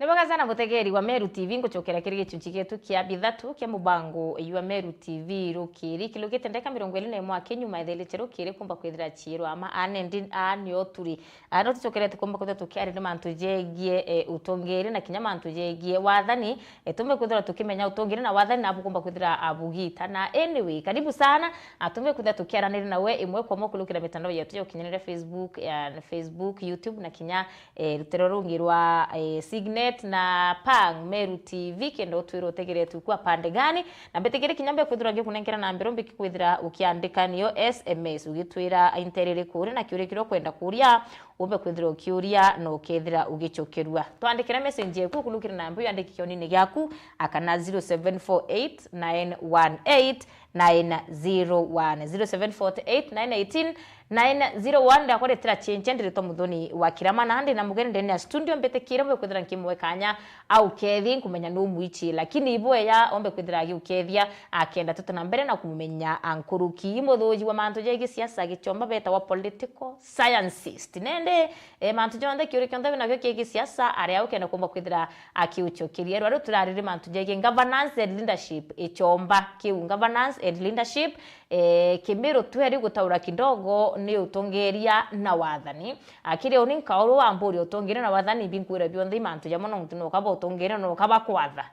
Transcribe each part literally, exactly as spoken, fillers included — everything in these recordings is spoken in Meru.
Ni bwega sana mutegeri wa Meru T V, ngucokera kiri gichunchi gietu kia bithatu kia mubango jwa Meru T V rukiri. Kilugite ndeka mirongo iri na imwe akinyuma ethelite rukiri kumba kwithira chiirwa ama ane ndi aa nio turi. Ano tucokerete kumba kwithira tukiariria mantu jegie, eh, utongeri na kinya mantu jegie wathani. Eh, tumbe kwithira tukimenya utongeri na wathani nabu kumba kwithira abugita. Na anyway, karibu sana. Ah, tumbe kwithira tukiaraniria nawe imwe kwa imwe kulukira mitandao yetu ya ukinyaniria Facebook, ya Facebook, YouTube na kinya eh, rutero rungi rwa, eh, Signet na Pang Meru T V, kenda utwira utegeretu kwa pande gani, na mbitikiri kinya mbe kwithirwa ngikunenkera namba iria umbikikwithira ukiandika niyo S M S, ugitwira interere kuri na kiuria kiria ukwenda kuria, umbe kwithira ukiuria na ukethira ugicokerua. Twandikire message yeku ukulukire namba iu yandiki kionini giaku, akana zero seven four eight nine one eight nine zero one, zero seven four eight nine eighteen nine zero one. Ndakwa ritira chenche ndiritwa Muthoni wa Kirama, na ndi na mugeni ndene ya studio. Mbitikire mbe kwithira nkimwe kanya au kethi nkumenya nu mwichi, lakini ibweya ombe kwithira agiukethia akenda tutu na mbere na kumumenya ankuruki. Muthuji wa mantu ja gisiasa gichomba betawa political scientist. Nende, eh, mantu jonthe, kiuria kionthe winakio kia gisiasa, ari au kenda kumba kwithira akiuchokeria. Rwa riu turariri mantu jegi governance and leadership ichomba kiu, governance and leadership. Eh, Kimiru tweri gutaura kidogo ni utongeria na wathani. Akiri uni nkauru wamburi utongeria na wathani, binkwira bionthe imantu jamwe, nontu nokaba utongeria na nokaba kwatha.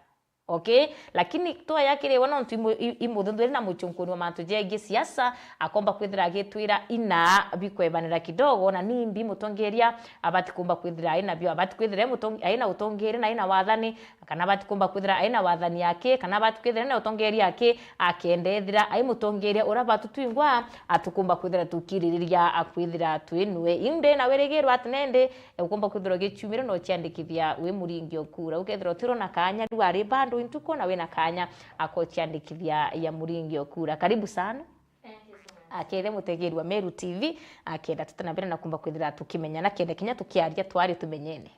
Okay? Lakini twaya kiri we nontu imu-, i-, imuthunthuri na muchunkuni wa mantu jegie siasa, akomba kwithira agitwira ina bikwebanira kidogo, na nimbi mutongeria abati kumba kwithira aina bio, abati kwithira mutonge-, aina utongeria na aina wathani, kana abati kumba kwithira aina wathani aki, kana abati kwithira aina utongeria aki, akenda ethira ai mutongeria ura batu twingwa atukumba kwithira tukiririria akwithira twinue. Inde na wirigirwa ati nende ukumba kwithirwa gichumire na uchiandikithia wi muringi okura. Ukethirwa utiro na kanya riu ari bado intuko na wina kanya akochiandikithia ya muringi okura. Karibu sana. Thank you so much. Akethe mutegeri wa Meru T V, akenda tuta na mbere na kumba kwithira tukimenyana, kenda kinya tukiaria twari tumenyene.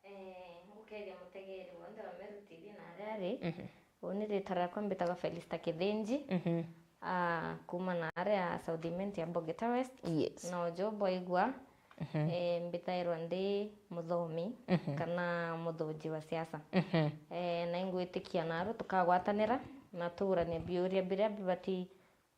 Eh, ngukethia mutegeri wonthe wa Meru T V na aria ari. Mhm. Uni rita riakwa mbitagwa Felista Kithinji. Mhm. Ah, kuma na aria South Imenti ya Bogeta West. Yes. Na uju bwaigua, mhm, eh, mbitairwa ndi muthomi, mhm, kana muthuji wa siasa. Mhm. Eh, na ingwitikia naru tukagwatanira na tuuranie biuria biria bibati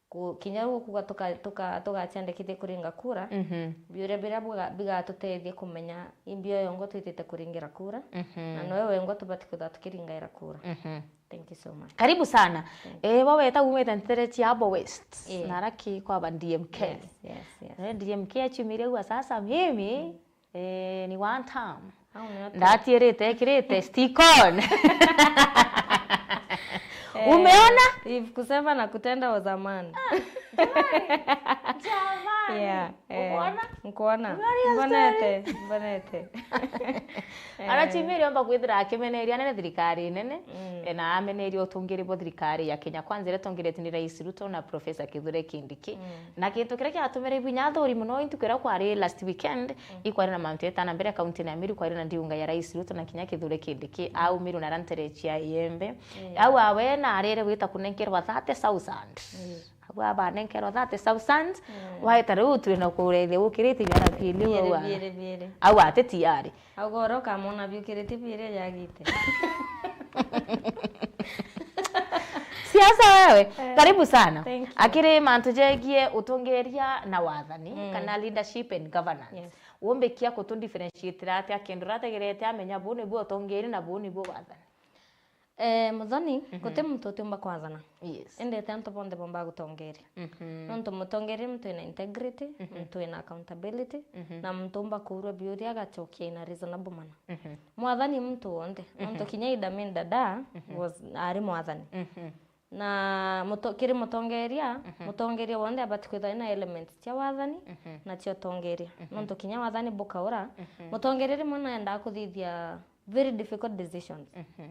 ku-, kinya riu kuga tuka-, tuka-, tugaciandikithia kuringa kura, mhm, biuria biria buga-, bigatutethia kumenya imbi uyu wengwa twitite kuringira kura, mhm, na noe wengwa tubati kwithirwa tukiringaira kura. Mhm. Thank you so much. Karibu sana. Thank you. Eh, we weta umite ntere cia Abo West. Eh. Na raki kwaba D M K. Yes, yes, yes. Eh, D M K achiumire ua sasa mimi. Mm. Eh, ni one time. Au ni atu- Ndatiirite ekirite stick on. Eh, umeona? If kusema na kutenda was a man. Ah, jamani. Jamani. Yeah, eh, nkuona? Nkuona. Umeona hiyo story? Mbonete, mbonete. Eh. Arachimiri omba kwithira akimeneria nene thirikari nene, mm, eh, na ameneria utungiri bwa thirikari ya Kenya Kwanza iria tongeretwe ni Rais Ruto na Professor Kithure Kindiki. Mm. Na kintu kiria kiatumire ibinya athuri muno intuku iria kwari last weekend, mm, ikwari na mantu etana mbere kaunti ya Meru, kwari na ndiunga ya Rais Ruto na kinya Kithure Kindiki, mm, au Meru na aria ntere cia Iembe. Mm. Au awe na arere gwita kunenkerwa thirty thousand. Mm. Au abanenkerwa thirty thousand, mm, waeta riu turi na kurethia ukirite biara biiri. Biiri, au a-, biiri, biiri. Au ati tiari. Auga uria ukamwona biukirite biiri yagite. Siasa wewe, eh, karibu sana. Thank you. Akiri mantu jegie utongeria na wathani, mm, kana leadership and governance. Yes. Umbikia kutu differentiate atia kindu rategerete amenya bu nibu utongeria na bu nibu wathani? Eh, Muthoni, mhm, guti muntu utiumba kwathana. Yes. Indi ti antu bonthe bomba gutongeria. Mhm. Nontu mutongeria ni muntu wina integrity, mhm, muntu wina accountability, mhm, na muntu umba kuurua biuria agachokia in a reasonable manner. Mhm. Mwathani muntu wonthe, mhm, nontu kinya Idi Amin Dada, mhm, was, ari mwathani. Mhm. Na muto-, kiri mutongeria, mhm, mutongeria wonthe abati kwithwa ena elements cia wathani, mhm, na cia utongeria. Mhm. Nontu kinya wathani bukaura, mhm, mutongeria rimwe naendaa kuthithia very difficult decisions. Mhm.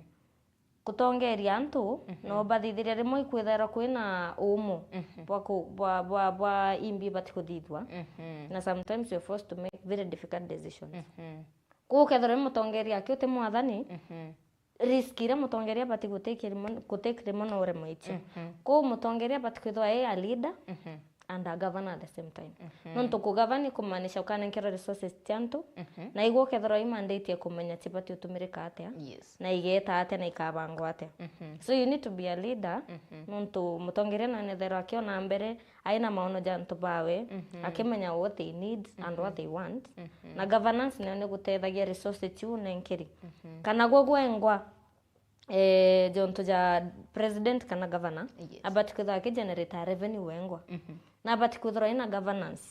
Kutongeria antu, mhm, no bathithiria rimwe ikwithairwa kwina umu, mhm, bwa ku-, bwa, bwa, bwa imbi ibati kuthithwa. Mhm. Na sometimes you're forced to make very difficult decisions. Mhm. Kwou ukethirwa wi mutongeria aki uti mwathani, mhm, risk iria mutongeria abati gutake rimwe, gutake rimwe no uremwe icio. Mhm. Kwou mutongeria abati kwithirwa e a leader, mhm, and a governor at the same time. Nontu ku govern ni kumaanisha ukanenkerwa resources cia antu, na igwe ukethirwa i mandate ya kumenya cibati utumirika atia, Yes. na igeta atia, na ikabangwa atia. So you need to be a leader, nontu mutongeria na netherwa akiona mbere, aina maono ja antu bawe, akimenya what they need and what they want. Na governance nayo ni gutethagia resources ciu unenkeri. Kana gwe gwengwa, eh, jontu ja president kana governor, Yes. abati kwithirwa akigenerate revenue wengwa. Na abati kwithirwa ina governance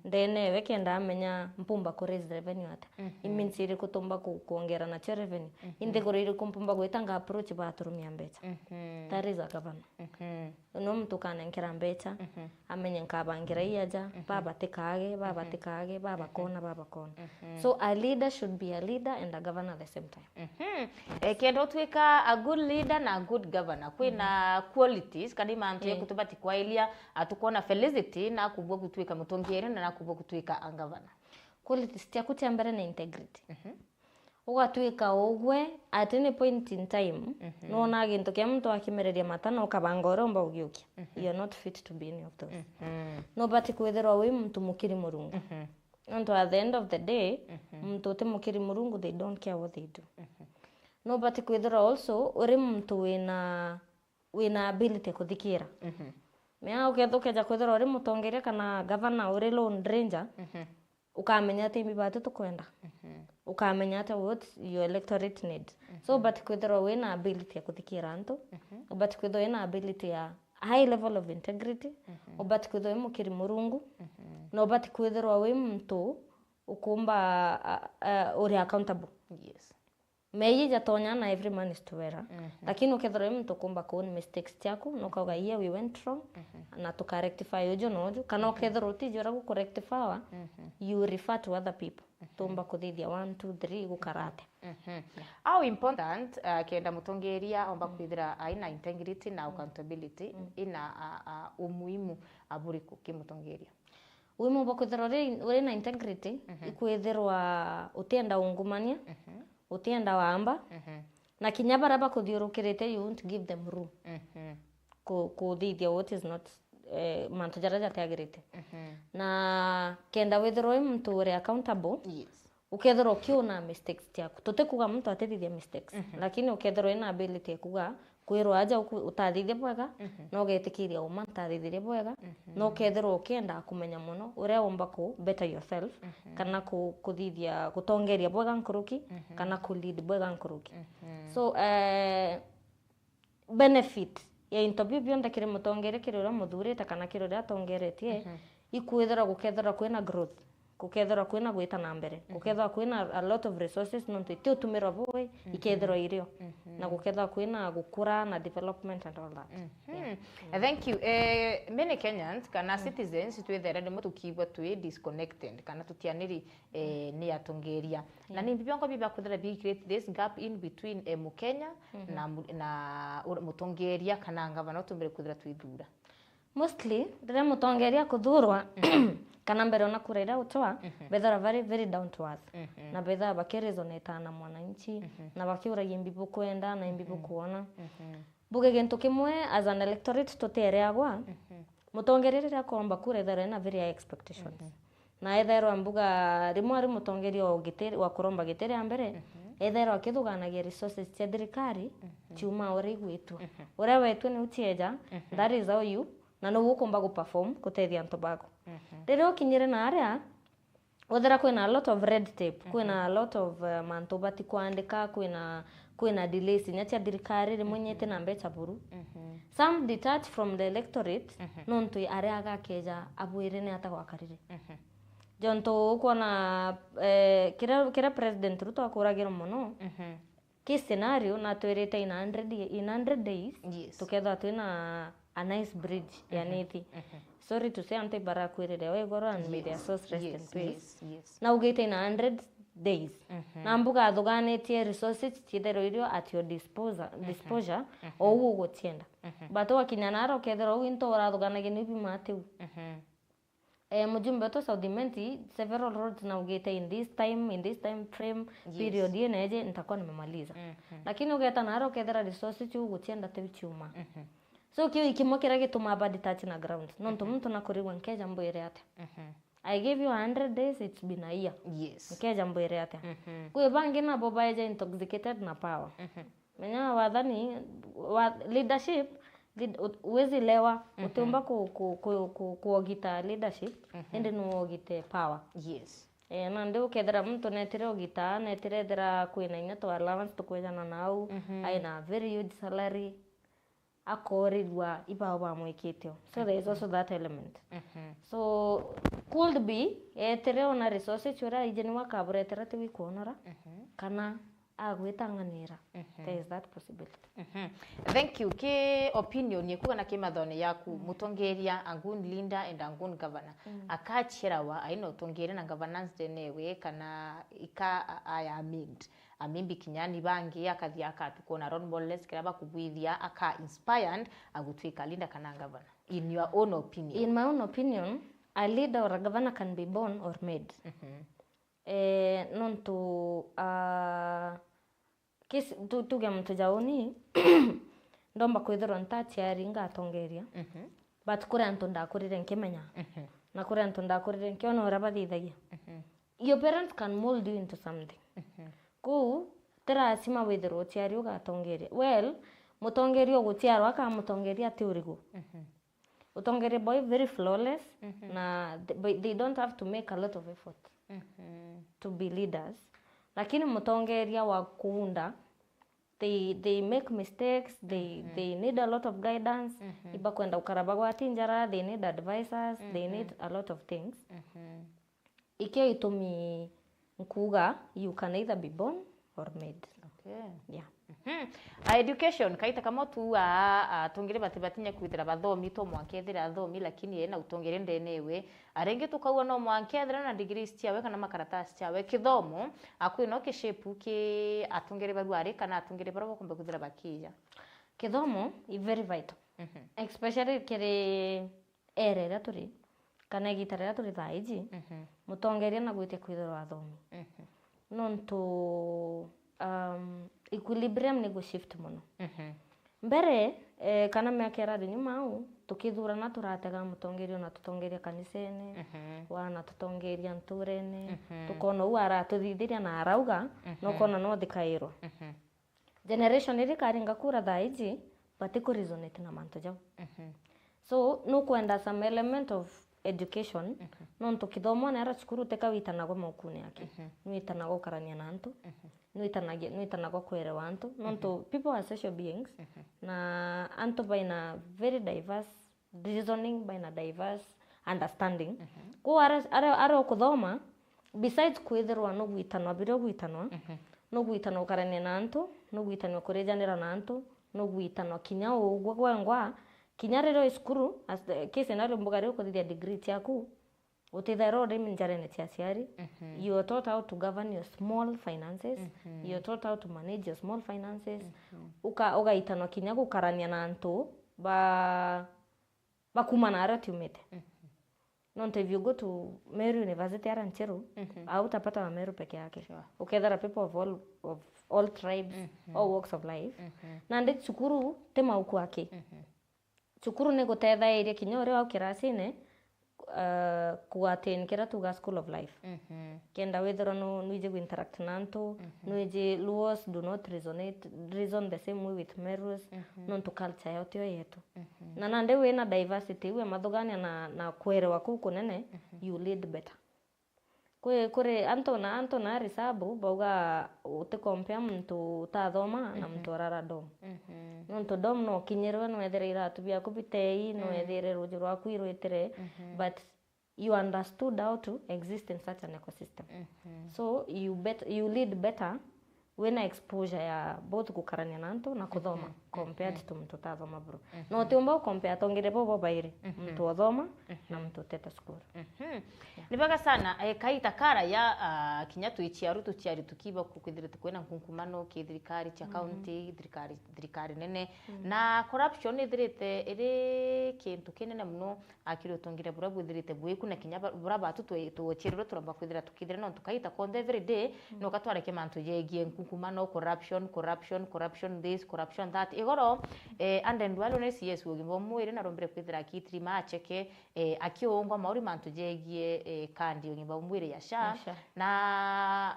ndene ewe kenda amenya mpumba ku raise revenue ata. I means iriku tumba ku-, kuongera nacio revenue. Inthiguru iriku mpumba gwita nga approach baturumia mbeca. That is a governor. No muntu ukanenkera mbeca, amenye nkabangira ii aja, baba tikage, baba tikage, baba kona, baba kona. So a leader should be a leader and a governor at the same time. Mhm. Eh, kenda utuika a good leader na a good governor, kwina qualities kana i mantu jaku tubati kwailia, ah, tukwona Felicity na akubua gutuika mutongeria na akubua gutuika a governor. Qualities ciaku cia mbere ni integrity. Ugatuika ugwe at any point in time, nona gintu kia muntu akimereria mata na ukabanga uria umba ugiukia. You are not fit to be any of those. Nubati kwithirwa wi muntu mukiri Murungu. Nontu at the end of the day, muntu uti mukiri Murungu, they don't care what they do. Nubati kwithirwa also uri muntu wina, wina ability ya kuthikira. Mea ukethira ukeja kwithirwa uri mutongeria kana governor uri Lone Ranger, ukamenya ati imbi batu tukwenda. Ukamenya ati what your electorate need. So, but kwithirwa wina ability ya kuthikira antu, but kwithirwa wina ability ya high level of integrity, ubati kwithirwa wi mukiri Murungu, na ubati kwithirwa wi muntu ukumba, uh, uh, uri accountable. Yes. Meeyia jatonya na every man is to err. Lakini ukethirwa wi muntu ukumba kuown mistakes ciaku, na ukauga, "Here we went wrong," na tuka rectify uju na uju, kana ukethirwa utiji uria guku rectify, you refer to other people. Tumba kuthithia one, two, three, gukara atia. Mhm. How important, uh, kenda mutongeria omba kwithira aina integrity na accountability ina, uh, uh, umuhimu, uh, buriku ki mutongeria? Umuhimu bwa kwithirwa uri, uri na integrity, ikwithirwa utienda ungumania, utienda wamba, na kinya baria bakuthiurukirite, you won't give them room ku-, kuthithia what is not, eh, mantu jaria jatiagirite. Na kenda withirwa wi muntu uri accountable, Yes. ukethirwa ukiona mistakes ciaku. Tutikuga muntu atithithia mistakes, lakini ukethirwa wina ability ya kuga, kwirwa aja uku-, utathithia bwega, na ugetikiria uma ntathithirie bwega, na ukethirwa ukienda kumenya mono uria umba ku better yourself, kana ku-, kuthithia, gutongeria bwega nkuruki, kana ku lead bwega nkuruki. So, eh, benefit ya into biu bionthe kiri mutongeria, kiri uria muthurite kana kiri uria atongeretie, ikwithirwa gukethirwa kwina growth, gukethirwa kwina gwita na mbere, gukethirwa kwina a lot of resources, nontu iti utumirwa bui, ikethirwa irio, na gukethirwa kwina gukura na development and all that. Yeah. Mm. Thank you. Eh, many Kenyans kana citizens twithere rimwe tukiigua twi disconnected kana tutianiri, eh, ni atongeria. Na ni biongo biba kwithira bi create this gap in between, eh, Mukenya na mu-, na ur-, mutongeria kana ngavana utumbire kwithira twithura. Mostly, riria mutongeria akuthurwa, kana mbere ona kura iria utoa, bethira very, very down to earth. Na bethira bakiresonate na mwananchi, na bakiuragia imbi bukwenda na imbi bukwona. Mbuge gintu kimwe, as an electorate, tutereagwa, mutongeria riria akomba kura, ethirwa ena very high expectations. Na ethirwa mbuga rimwe ari mutongeria wa giti-, wa kuromba giti ria mbere, ethirwa akithuganagia resources cia thirikari, ciuma uria igwitwa. Uria wetwe niu cieja, that is how you, na niu ukumba gu perform gutethia antu baku. Riria ukinyire na aria, wethira kwina a lot of red tape, kwina a lot of, uh, mantu ubati kwandika, kwina, kwina delays inya cia thirikari, rimwe inya iti na mbeca buru. Some detach from the electorate, nontu aria agakeja abwire ni ata gwakarire. Jontu ukwona, eh, kiria, kiria President Ruto akuragirwa mono, ki scenario natwirite in a hundred ye-, in a hundred days, Yes. tukethirwa twina a nice bridge ya Nithi. Sorry to say, antu ibarakwirire o igoro and may their souls rest in peace. Yes, yes. Na ugite in a hundred days. Na mbuga athuganitie resources ciithirwe irio at your disposal, disposure, o uu ugucienda. But wakinya naro ukethirwa uu into urathuganagia ni biuma atiu. Eh, mujumbe wetu South Imenti, several roads naugite in this time, in this time frame, Yes. period ii neeje, nitakuwa nimemaliza. Lakini ugeta naro ukethira resource ciu ugucienda tiu ciuma. So kiu ikimwe kiria gitumaa ba detach na ground. Nontu muntu nakurirwe nkeja mbwire atia? I gave you a hundred days, it's been a year. Yes. Nkeja mbwire atia? Mhm. Kwi bangi nabo baeja intoxicated na power. Menya wathani wa leadership, lead-, ut-, uwezi lewa, utiumba ku, ku, ku, ku, kuogita leadership, indi nuogite power. Yes. Eh, nandi ukethira muntu netire ogita, netire ethira kwina inya tu allowance tukwijana nau, aina very huge salary, akorirwa ibao bamwikite o. So there is also that element. So could be etire ona resource churia ije niwe akaburetera ti wikwonora, kana agwitang'anira. There is that possibility. Mhm. Thank you. Ki opinion yeku kana ki mathone yaku, mutongeria, a good leader and a good governor, akacherawa aina utongeria na governance ndenewe, kana ika a, a, a mean, a maybe kinya ni bangi akathia akatukwo na role models kiria bakubwithia, aka inspired agutwika leader kana governor, in your own opinion? In my own opinion, a leader or a governor can be born or made. Eh, nontu ah, kisi, tu, tuge muntu jauni ndomba kwithirwa ntachiari ngatongeria, but kuri antu ndakurire nkimenya, na kuri antu ndakurire nkiona uria bathithagia. Your parents can mold you into something. Kuu ti lazima withirwe uchiari ugatongeria. Well, mutongeria uguchiarwa akamutongeria ati urigu. Utongeria bwao very flawless, na th-, but they don't have to make a lot of effort to be leaders. Lakini mutongeria wa kuunda, they, they make mistakes, they, they need a lot of guidance. Ibakwenda gukara bagwati njara, they need advisors, they need a lot of things. Ikio itumi nkuga you can either be born or made. Okay. Yeah. Mhm. A education, kaita kamwe tu a, atongere bati batinya kwithira bathomi, to mwanka ethire athomi, lakini ena utongere ndenewe. Aringi tukauga no mwanka ethire na degrees ciawe kana makaratasi ciawe. Kithomo, akwina ukishape ki atongere baruari kana atongere baria bakombe kwithira bakija. Kithomo is very vital. Especially kiri era iria turi, kana igita riria turi thaa iji, mutongeria na gwitia kwithirwa athomi. Nontu, um, equilibrium ni gu shift mono. Mbere, eh, kana miaka irathi nyuma au, tukithurana turatega mutongeria ona tutongeria kanisene, wana tutongeria nturene, tukona uu aratuthithiria na arauga, na ukona no thikairwa. Generation iria ikaringa kura thaa iji, batiku resonate na mantu jau. So, nukwenda some element of education, nontu kithomo nera cukuru tika witanagwa maukune yake. Nwitanagwa gukarania na antu, nwitanagia, nwitanagwa kwerewa antu, nontu people are social beings, na antu baina very diverse reasoning, baina diverse understanding. Kuu ara, ara, ara ukuthoma, besides kwithirwa nugwitanwa, biria ugwitanwa, nugwitanwa ukarania na antu, nugwitanwa kurijanira na antu, nugwitanwa kinya ugwe gwengwa, kinya riria wi cukuru, as the case scenario mbuga riria ukuthithia degree ciaku, utithaira uri njarene cia aciari, you are taught how to govern your small finances, you are taught how to manage your small finances, uka, ugaitanwa kinya gukarania na antu ba, bakuma na aria utiumite. Nontu if you go to Meru University ara Ncheru, au utapata wa Meru peke yake. Ukethira people of all, of all tribes, all walks of life. Nandi cukuru ti mauku aki. Cukuru ni gutethairia kinya uria au kirasine, uh, kuattain kiria tuga school of life. Kenda withirwa nu-, nwiji gu interact na antu, nwiji Luos do not resonate, reason the same way with Merus, nontu culture yao tio yetu. Na nandi wina diversity iu ya mathugania na, na kwerewa kuu kunene, you lead better. Kwi, kuri antu na, antu na risabu bauga uti compare muntu utathoma na muntu urara dom. Nontu dom no ukinyirwe, no wethire iratu biaku bitei, no wethire ruuji rwaku irwitire, but you understood how to exist in such an ecosystem. So you bet-, you lead better wina exposure ya both gukarania na antu na kuthoma compared to muntu utathoma bro. Na utiumba ucompare atongere bobo bairi, muntu uthoma na muntu uteta cukuru. Ni bega sana, eh, kaita karaya, ah, kinya twi ciaru tuciari tukiba ku-, kwithirite kwina nkunkumano ki thirikari cia county, thirikari, thirikari nene. Na corruption ithirite iri kintu kinene muno, akiri utongere buria bwithirite bwiku na kinya ba-, buria batu twe-, tuocherirwe turomba kwithira tukithira nontu kaita konthe every day, no katwareke mantu jegie nkunkumano, corruption, corruption, corruption this, corruption that. Igoro, eh, Aden Duale ni C S wa ugima bwa mwiri na rombire kwithira akitiri macheke, eh, akiungwa mauri mantu jegie, eh, kandi ya ugima bwa mwiri ya SHA. Ya SHA. Na,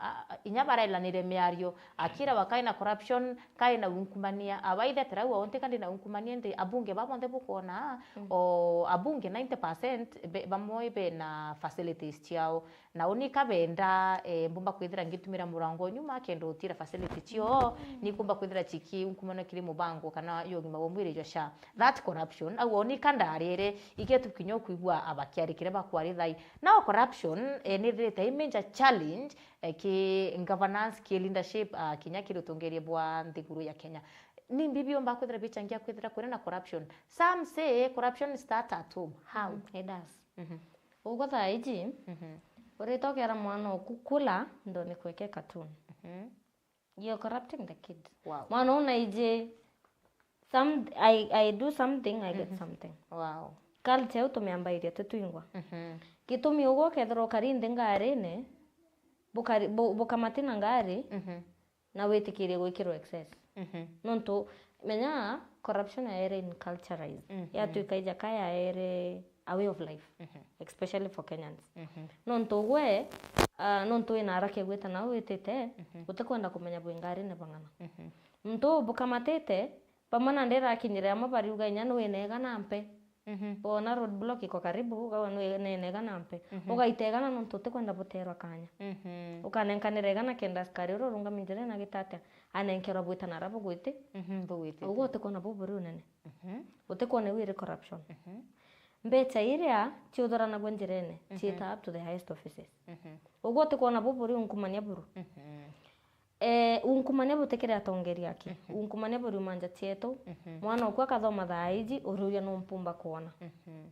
a, a, inya barailanire miario, akira wa kai na corruption, kai na unkumania, abaithe tera uo onte kandi na unkumania ndi abunge ba bonthe bukwona, mm, o abunge ninety percent be, bamwe be na facilities ciao. Na uni kabenda, eh, mbumba kwithira ngitumira murango nyuma kenda utira facility cio, mm, ni kumba kwithira chiki unkumana kiri mubango kana yo ugima bwa mwiri jwa SHA. That corruption, au oni kandarire, igetu kinya kwigua abakiarikire bakwari thai. Now corruption, eh, ni thirite i major challenge, eh, ki governance, ki leadership, ah, kinya ki rutongeria bwa nthiguru ya Kenya. Ni mbi biumba kwithira bichangia kwithira kwina na corruption. Some say corruption start at home. How? Mm, it does. Mhm. Ugo thaa iji, mhm, urita ukera mwana oku kula, ndo ni kweke cartoon. Mhm. You're corrupting the kid. Wow. Mwana una iji, some, I, I do something, I get, mhm, something. Wow. Culture iu tumiambairia tutwingwa. Mhm. Gitumi ugo ukethirwa ukari nthi ngarine, bukari-, bu-, bukamatina ngari, mhm, na witikirie gwikirwa excess. Mhm. Nontu, menya, corruption yaere inculturized. Mhm. Yatwika ija ka yaere a way of life, mhm, especially for Kenyans. Mhm. Nontu gwe, ah, nontu wina haraka igwita nau witite, mhm, utikwenda kumenya bwi ngarine bang'ana. Mhm. Muntu bukamatite, bamwe na ndirakinyire amwe bariuga inya ni winega na mpe. Mhm. Wona road block iko karibu, ugawa ni, ni nega na mpe. Mhm. Ugaitega na nontu utikwenda buterwa kanya. Mhm. Ukanenkanira igana kenda askari uria urungami njira na gitatia, anenkerwa bwita na ara bugwiti. Mhm, bugwiti. Uguo utikwona buburi unene. Mhm. Utikwona iu iri corruption. Mhm. Mbecha iria ciuthuranagua njirene, mhm, ciita up to the highest offices. Mhm. Uguo utikwona buburi unkumania buru. Mhm. Eh, unkumania butikire atongeria aki. Mhm. Unkumania buriuma nja cietu. Mhm. Mwana oku akathoma thaa iji, ururia numpumba kwona. Mhm.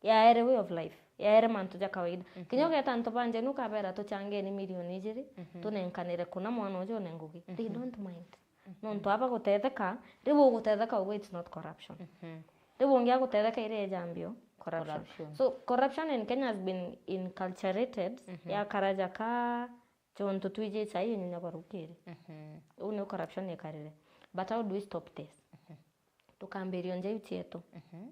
Yaere way of life. Yaere mantu ja kawaida. Mhm. Kinya ugeta antu ba nja inu ukabera tuchangeni milioni ijiri, mhm, tunenkanire kuna mwana uju one ngugi. They, mhm, don't mind. Mhm. Nontu aba gutetheka, riu ugutetheka ugu it's not corruption. Mhm. Riu ungi agutetheka iri ejambio, corruption. Corruption. So, corruption in Kenya has been inculturated, mhm, yakara jaka Jontu twiji chai inyunya barukiri. Mhm. Uu ni corruption ikarire. But how do we stop this? Mhm. Tukambiria njau cietu. Mhm.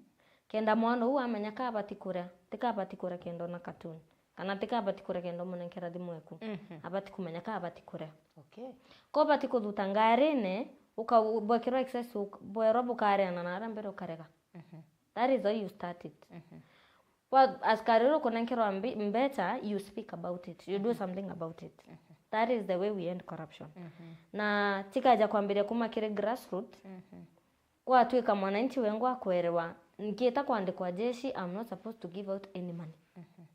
Kenda mwana uu amenya ka abati kuria, tika abati kuria kenda ona cartoon. Kana tika abati kuria kenda umunenkera thimu eku. Mhm. Abati kumenya ka abati kuria. Okay. Ko bati kuthuta ngarine, uka-, bwekirwa excess, uk-, bwerwa bukariana na aria mbere ukarega. Mhm. That is how you start it. Mhm. Wa-, askari uria ukunenkerwa mbi-, mbecha, you speak about it. You do, mhm, something about it. Mhm. That is the way we end corruption. Mhm. Na tikaja kwambiria kuma kiri grassroot, mhm, gwatwika mwananchi wengwa akwerewa, nkiita kwandikwa jeshi, I'm not supposed to give out any money. Mhm.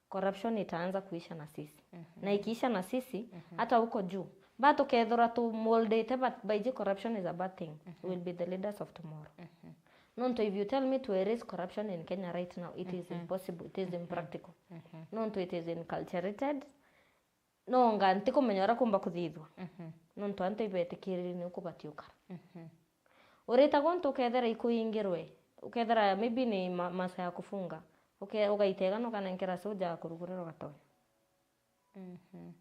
Corruption itaanza kuisha na sisi. Mhm. Na ikiisha na sisi, mhm, hata huko juu, ba tukethirwa tumoldete, but by the corruption is a bad thing. Mhm. Will be the leaders of tomorrow. Mhm. Nontu if you tell me to erase corruption in Kenya right now, it is, mhm, impossible, it is, mhm, impractical. Mhm. Nontu it is inculturated. Nonga ntikumenya uria kumba kuthithwa. Mhm. Nontu antu ibetikiriri ni ukubatiukara. Mhm. Urita guntu ukethira ikuingirwe, ukethira maybe ni ma-, masaa ya kufunga, uke-, ugaitega na ukanenkera soja akurugurira ugatonya. Mhm.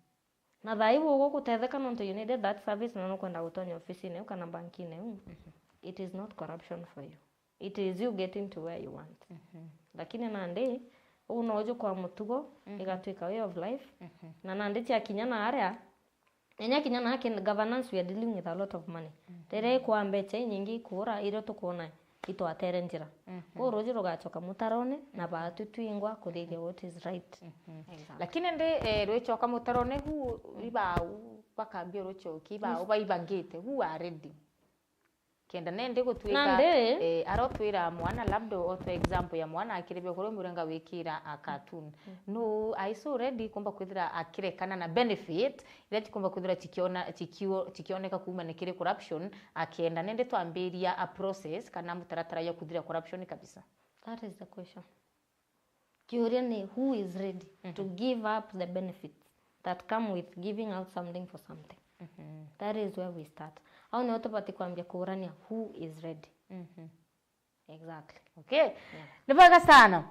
Na thaa iu ugukutetheka nontu you needed that service na nukwenda gutonya ofisine iu kana bankine iu. Mhm. It is not corruption for you. It is you getting to where you want. Mhm. Lakini nandi, uu no uju kwa mutugo, mhm, igatwika way of life. Mhm. Na nandi ciakinya na aria, enya kinya na kin-, governance, we are dealing with a lot of money. Mhm. Riria ikwa mbecha inyingi ikuura, irio tukwona itwatere njira. Mhm. Kwou ruuji rugacoka mutarone, na, mhm, baatu twingwa kuthithia what is right. Mhm. Exactly. Lakini ndi, eh, rwicoka mutarone hu, mm, ibau bakambia rucoki, ibau, mm, baibangite, who are ready? Kenda nendi gutwika, nandi, eh, arotwira mwana, labda otwe example ya mwana akiri bia kuria murenga wikira a cartoon. Mm. No, are you so ready kumba kwithira akirekana na benefit iria cikumba kwithira cikiona, cikio-, cikioneka kuumana kiri corruption, akenda nendi twambiria a process kana mutaratara ya kuthira corruption kabisa? That is the question. Kiuria ni, who is ready to, mhm, give up the benefits that come with giving out something for something? Mhm. That is where we start. Au nio tubati kwambia kuurania, who is ready? Mhm. Exactly. Okay. Yeah. Ni bwega sana.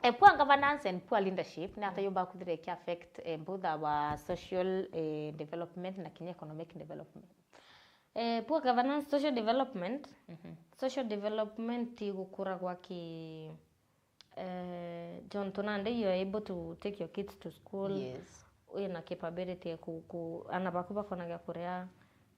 Eh, poor governance and poor leadership, ni ata, mm, yumba kuthira iki affect, eh, both our social, eh, development na kinya economic development? Eh, poor governance, social development. Mhm. Social development igukuragwa ki, eh, jontu nandi you are able to take your kids to school. Yes. Wina capability ya ku, ku, ana baku bakona gia kuria,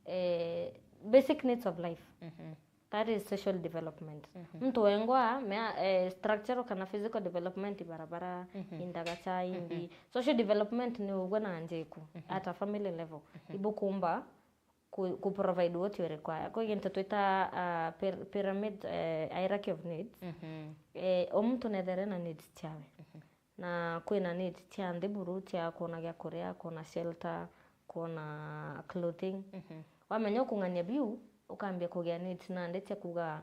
eh, basic needs of life. Mhm. That is social development. Mhm. Muntu wengwa mea, eh, structural kana physical development, barabara, mhm, indagacha, mhm, indi. Social development ni ugwe na njiku, mhm, at a family level. Mhm. Ibukumba ku, ku provide what you require. Kwi gintu twita, ah, pyr-, pyramid, eh, hierarchy of needs. Mhm. Eh, o muntu nethere na needs ciawe. Mhm. Na kwina needs cia nthi buru cia kwona gia kuria, kwona shelter, kwona clothing. Mhm. Wamenya ukung'ania biu, ukambia kugia needs nandi cia kuga,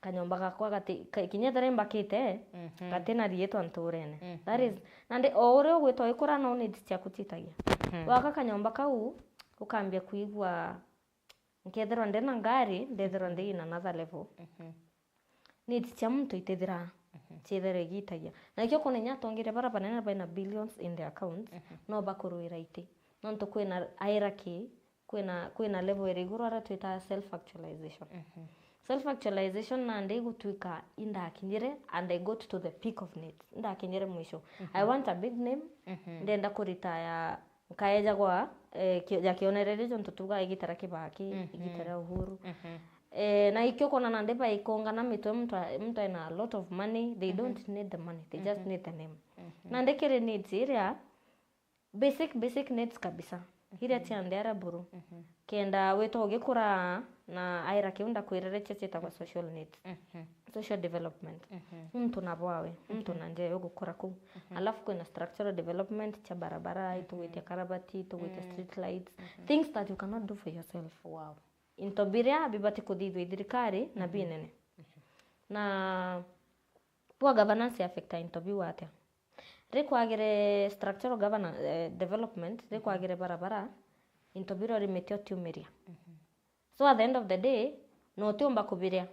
kanyomba gakwa gati, ka, kinya ethira imbakite, mhm, gatina riitwa nturene. Mhm. That is, nandi o uria ugwita ugikura no needs ciaku citagia. Mhm. Waka kanyomba kau, ukambia kwigua nkethirwa ndina ngari, ndethirwa ndi in another level. Mhm. Needs cia muntu itithiraa, mhm, ciithirwa igitagia. Na ikio kuna inya atongeria bara banene baina billions in their accounts, mhm, no bakurwira iti. Nontu kwina hierarchy, kwina, kwina level iri iguru aria twitaga self actualization. Mhm. Self actualization nandi igutwika indakinyire and I got to the peak of needs. Indakinyire mwisho. Mhm. I want a big name, mhm, ndenda kuritaya, nkaejagwa, eh, ki-, ja kionereria jontu tuga igitara kibaki, mhm, igitara Uhuru. Mhm. Eh, na ikio kona nandi baikongana mitwe, muntu a-, muntu ena a lot of money, they, mhm, don't need the money, they just, mhm, need the name. Mhm. Nandi kiri needs iria basic, basic needs kabisa. Iria, mhm, cia nthi aria buru. Mhm. Kenda wita ugikura na aira kiu ndakwirire cia ciitagwa social needs. Mhm. Social development. Mhm. Muntu na bwawe, muntu, mhm, na nje ugukura kuu. Mhm. Alafu kwina structural development cia barabara, mhm, itugwitia karabati, itugwitia, mm, street lights, mhm, things that you cannot do for yourself. Wow. Into biria bibati kuthithua i thirikari na, mhm, binene. Mhm. Na poor governance affecta into biu atia? Rikwagire structural governance, eh, development, mhm, rikwagire barabara, into biria urimite utiumiria. Mhm. So at the end of the day, no utiumba kubiria.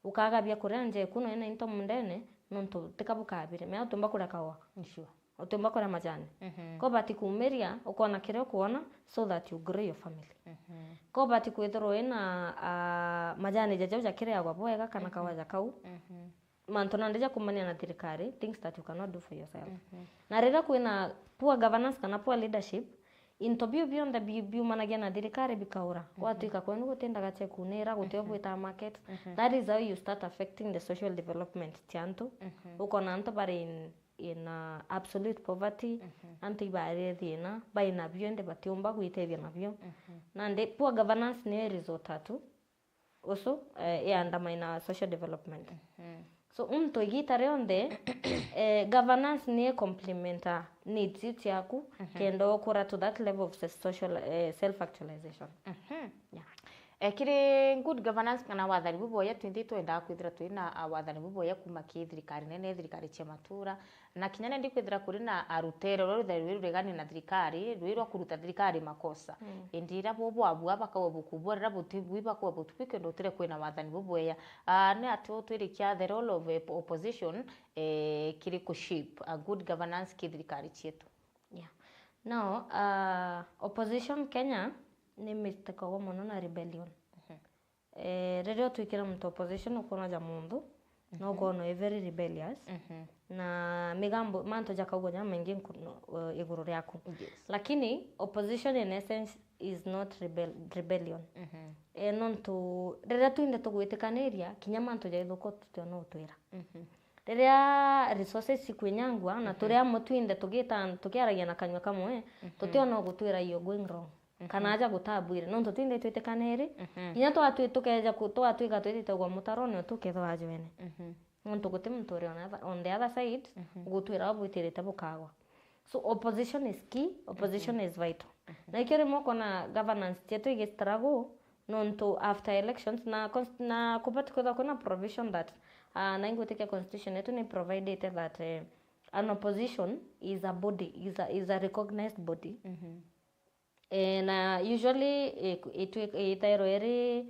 Ukaga bia kuria nje ku, no ina into mundene, nontu tika bukabire. Mea utiumba kuria kaua. Sure. Utiumba kuria majani. Mhm. Ko bati kuumiria, ukona kiria ukwona, so that you grow your family. Mhm. Ko bati kwithirwa wina, ah, majani ja jau jakiriagwa bwega kana, mhm, kaua ja kau. Mhm. Mantu nandi ja kumania na thirikari, things that you cannot do for yourself. Mhm. Na riria kwina poor governance kana poor leadership, into biu bionthe bi-, biumanagia na thirikari bikaura. Mhm. Gwatuika kwenu gutindaga cha kunira, gutio, mhm, bwita market. Mhm. That is how you start affecting the social development cia antu. Mhm. Ukona antu bari in, in, uh, absolute poverty, mhm, antu ibarire thina, bai nabio indi batiumba gwitethia nabio. Mhm. Nandi poor governance niyo result atu usu, eh, iandamaina social development. Mhm. So, muntu igita rionthe, eh, governance ni complementa needs iu ciaku, mhm, kenda ukura to that level of se-, social, eh, self actualization. Mhm. Yeah. Eh, kiri good governance kana wathani bubwega, twinthe itwendaa kwithira twina, ah, wathani bubwega kuma ki thirikari nene, thirikari cia matura, na kinya nandi kwithira kuri na arutere uria rwithairwa rwi ruregani na thirikari, rwi rwa kuruta thirikari makosa. Mm. Indi iria bo bwabua bakauga bukubua, riria butibui bakauga butibui, kenda utire kwina wathani bubwega. Ah, ni ati utwirikia the role of a opposition, eh, kiri ku shape a good governance ki thirikari cietu? Yeah. Now, ah, opposition Kenya ni mitikagwa mono na rebellion. Mhm. Eh, riria utwikire muntu opposition, ukwona ja muntu, no, mhm, ukwona e very rebellious, mhm, na migambo, mantu jakaugwa jamaingi nku-, no, eh, iguru riaku. Yes. Lakini opposition in essence is not rebel-, rebellion. Mhm. Eh, nontu riria twinthe tugwitikaniria, kinya mantu jaithuka tutio no utwira. Mhm. Riria resources cikwinyangwa, na, mhm, turi amwe twinthe tugita-, tukiaragia na kanyua kamwe, mhm, tutio no gutwira you're going wrong. Mhm. Kana aja gutabwire, nontu twinthe twitikaniri, mhm, kinya twatwi-, tukeja ku-, twatwika twitite kugwa mutarone, tukethwa ajwene. Mhm. Nontu guti muntu uri on other, on the other side, mhm, ugutwira ubwitirite bukagwa. So opposition is key, opposition, mhm, is vital. Mhm. Na ikio rimwe ukona governance cietu igi struggle, nontu after elections, na cons-, na kubati kwithwa kwina provision that, ah, na ingwitikia constitution yetu ni providete that, eh, an opposition is a body, is a, is a recognized body. Mhm. Eh, na usually, eh, itwi-, itairwa iri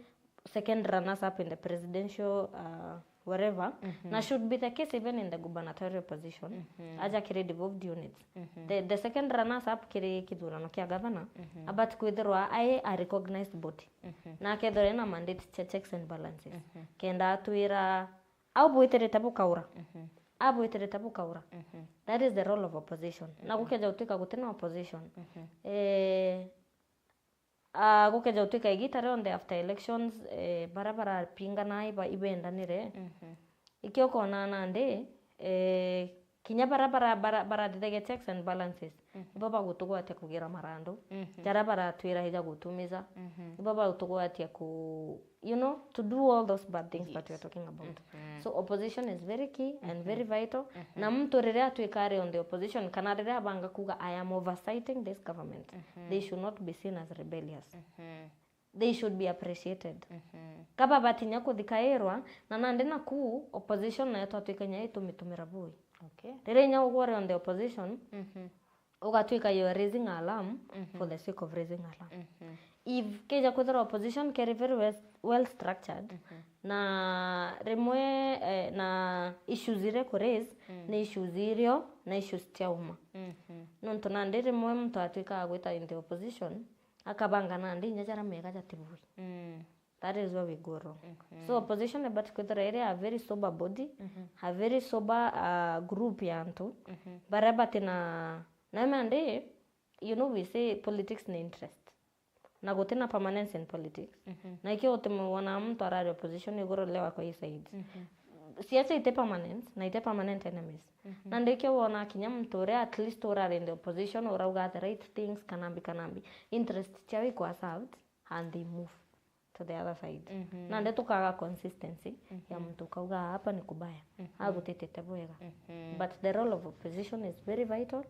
second runners up in the presidential, uh, whatever, na should be the case even in the gubernatorial position, aja kiri devolved units. The, the second runners up kiri kithurano kia governor, abati kwithirwa ai a recognized body. Na akethirwa ena mandate cia checks and balances. Kenda atwira, au bwitirite bukaura. Au bwitirite bukaura. That is the role of opposition. Na gukeja gutwika gutina opposition. Eh, ah, gukeja gutwika igita rionthe after elections, eh, bara barapingana iba-, ibendanire. Ikio ukona nandi, eh, kinya bara, bara, bara, barathithagia checks and balances, ibo bagutugwatia kugira marandu. Jara baratwira ija gutumiza, ibo bagutugwatia ku, you know, to do all those bad things that we are talking about. So opposition is very key and very vital. Na muntu riria atwika ari on the opposition, kana riria abanga kuga, "I am oversighting this government," they should not be seen as rebellious. They should be appreciated. Kaba batinya kuthikairwa, na nandi naku opposition nayo twatwika inya itumitumira bui. Okay. Riria inya ugwe uri on the opposition, ugatwika you are raising alarm for the sake of raising alarm. If keja kwithirwa opposition keri very well, well structured, na rimwe, eh, na issues iria ku raise ni issues irio na issues cia uma. Nontu nandi rimwe muntu atwikaga gwita in the opposition, akabanga nandi inya jara mega jatibui. That is where we go wrong. So opposition ibati kwithirwa iri a very sober body, a very sober, uh, group ya antu baria batina, na nandi, you know, we say politics ni interest. Na gutina permanence in politics. Na ikio utimwona muntu arari opposition iguru lewa kwa hii side. Siasa ite permanent, na ite permanent enemies. Na ndikio wona kinya muntu uria at least urari in the opposition, urauga the right things, kanambi, kanambi. Interest ciao ikwa served, and they move to the other side. Na nde tukaga consistency ya muntu ukauga, "Hapa ni kubaya." Agutitite bwega. But the role of opposition is very vital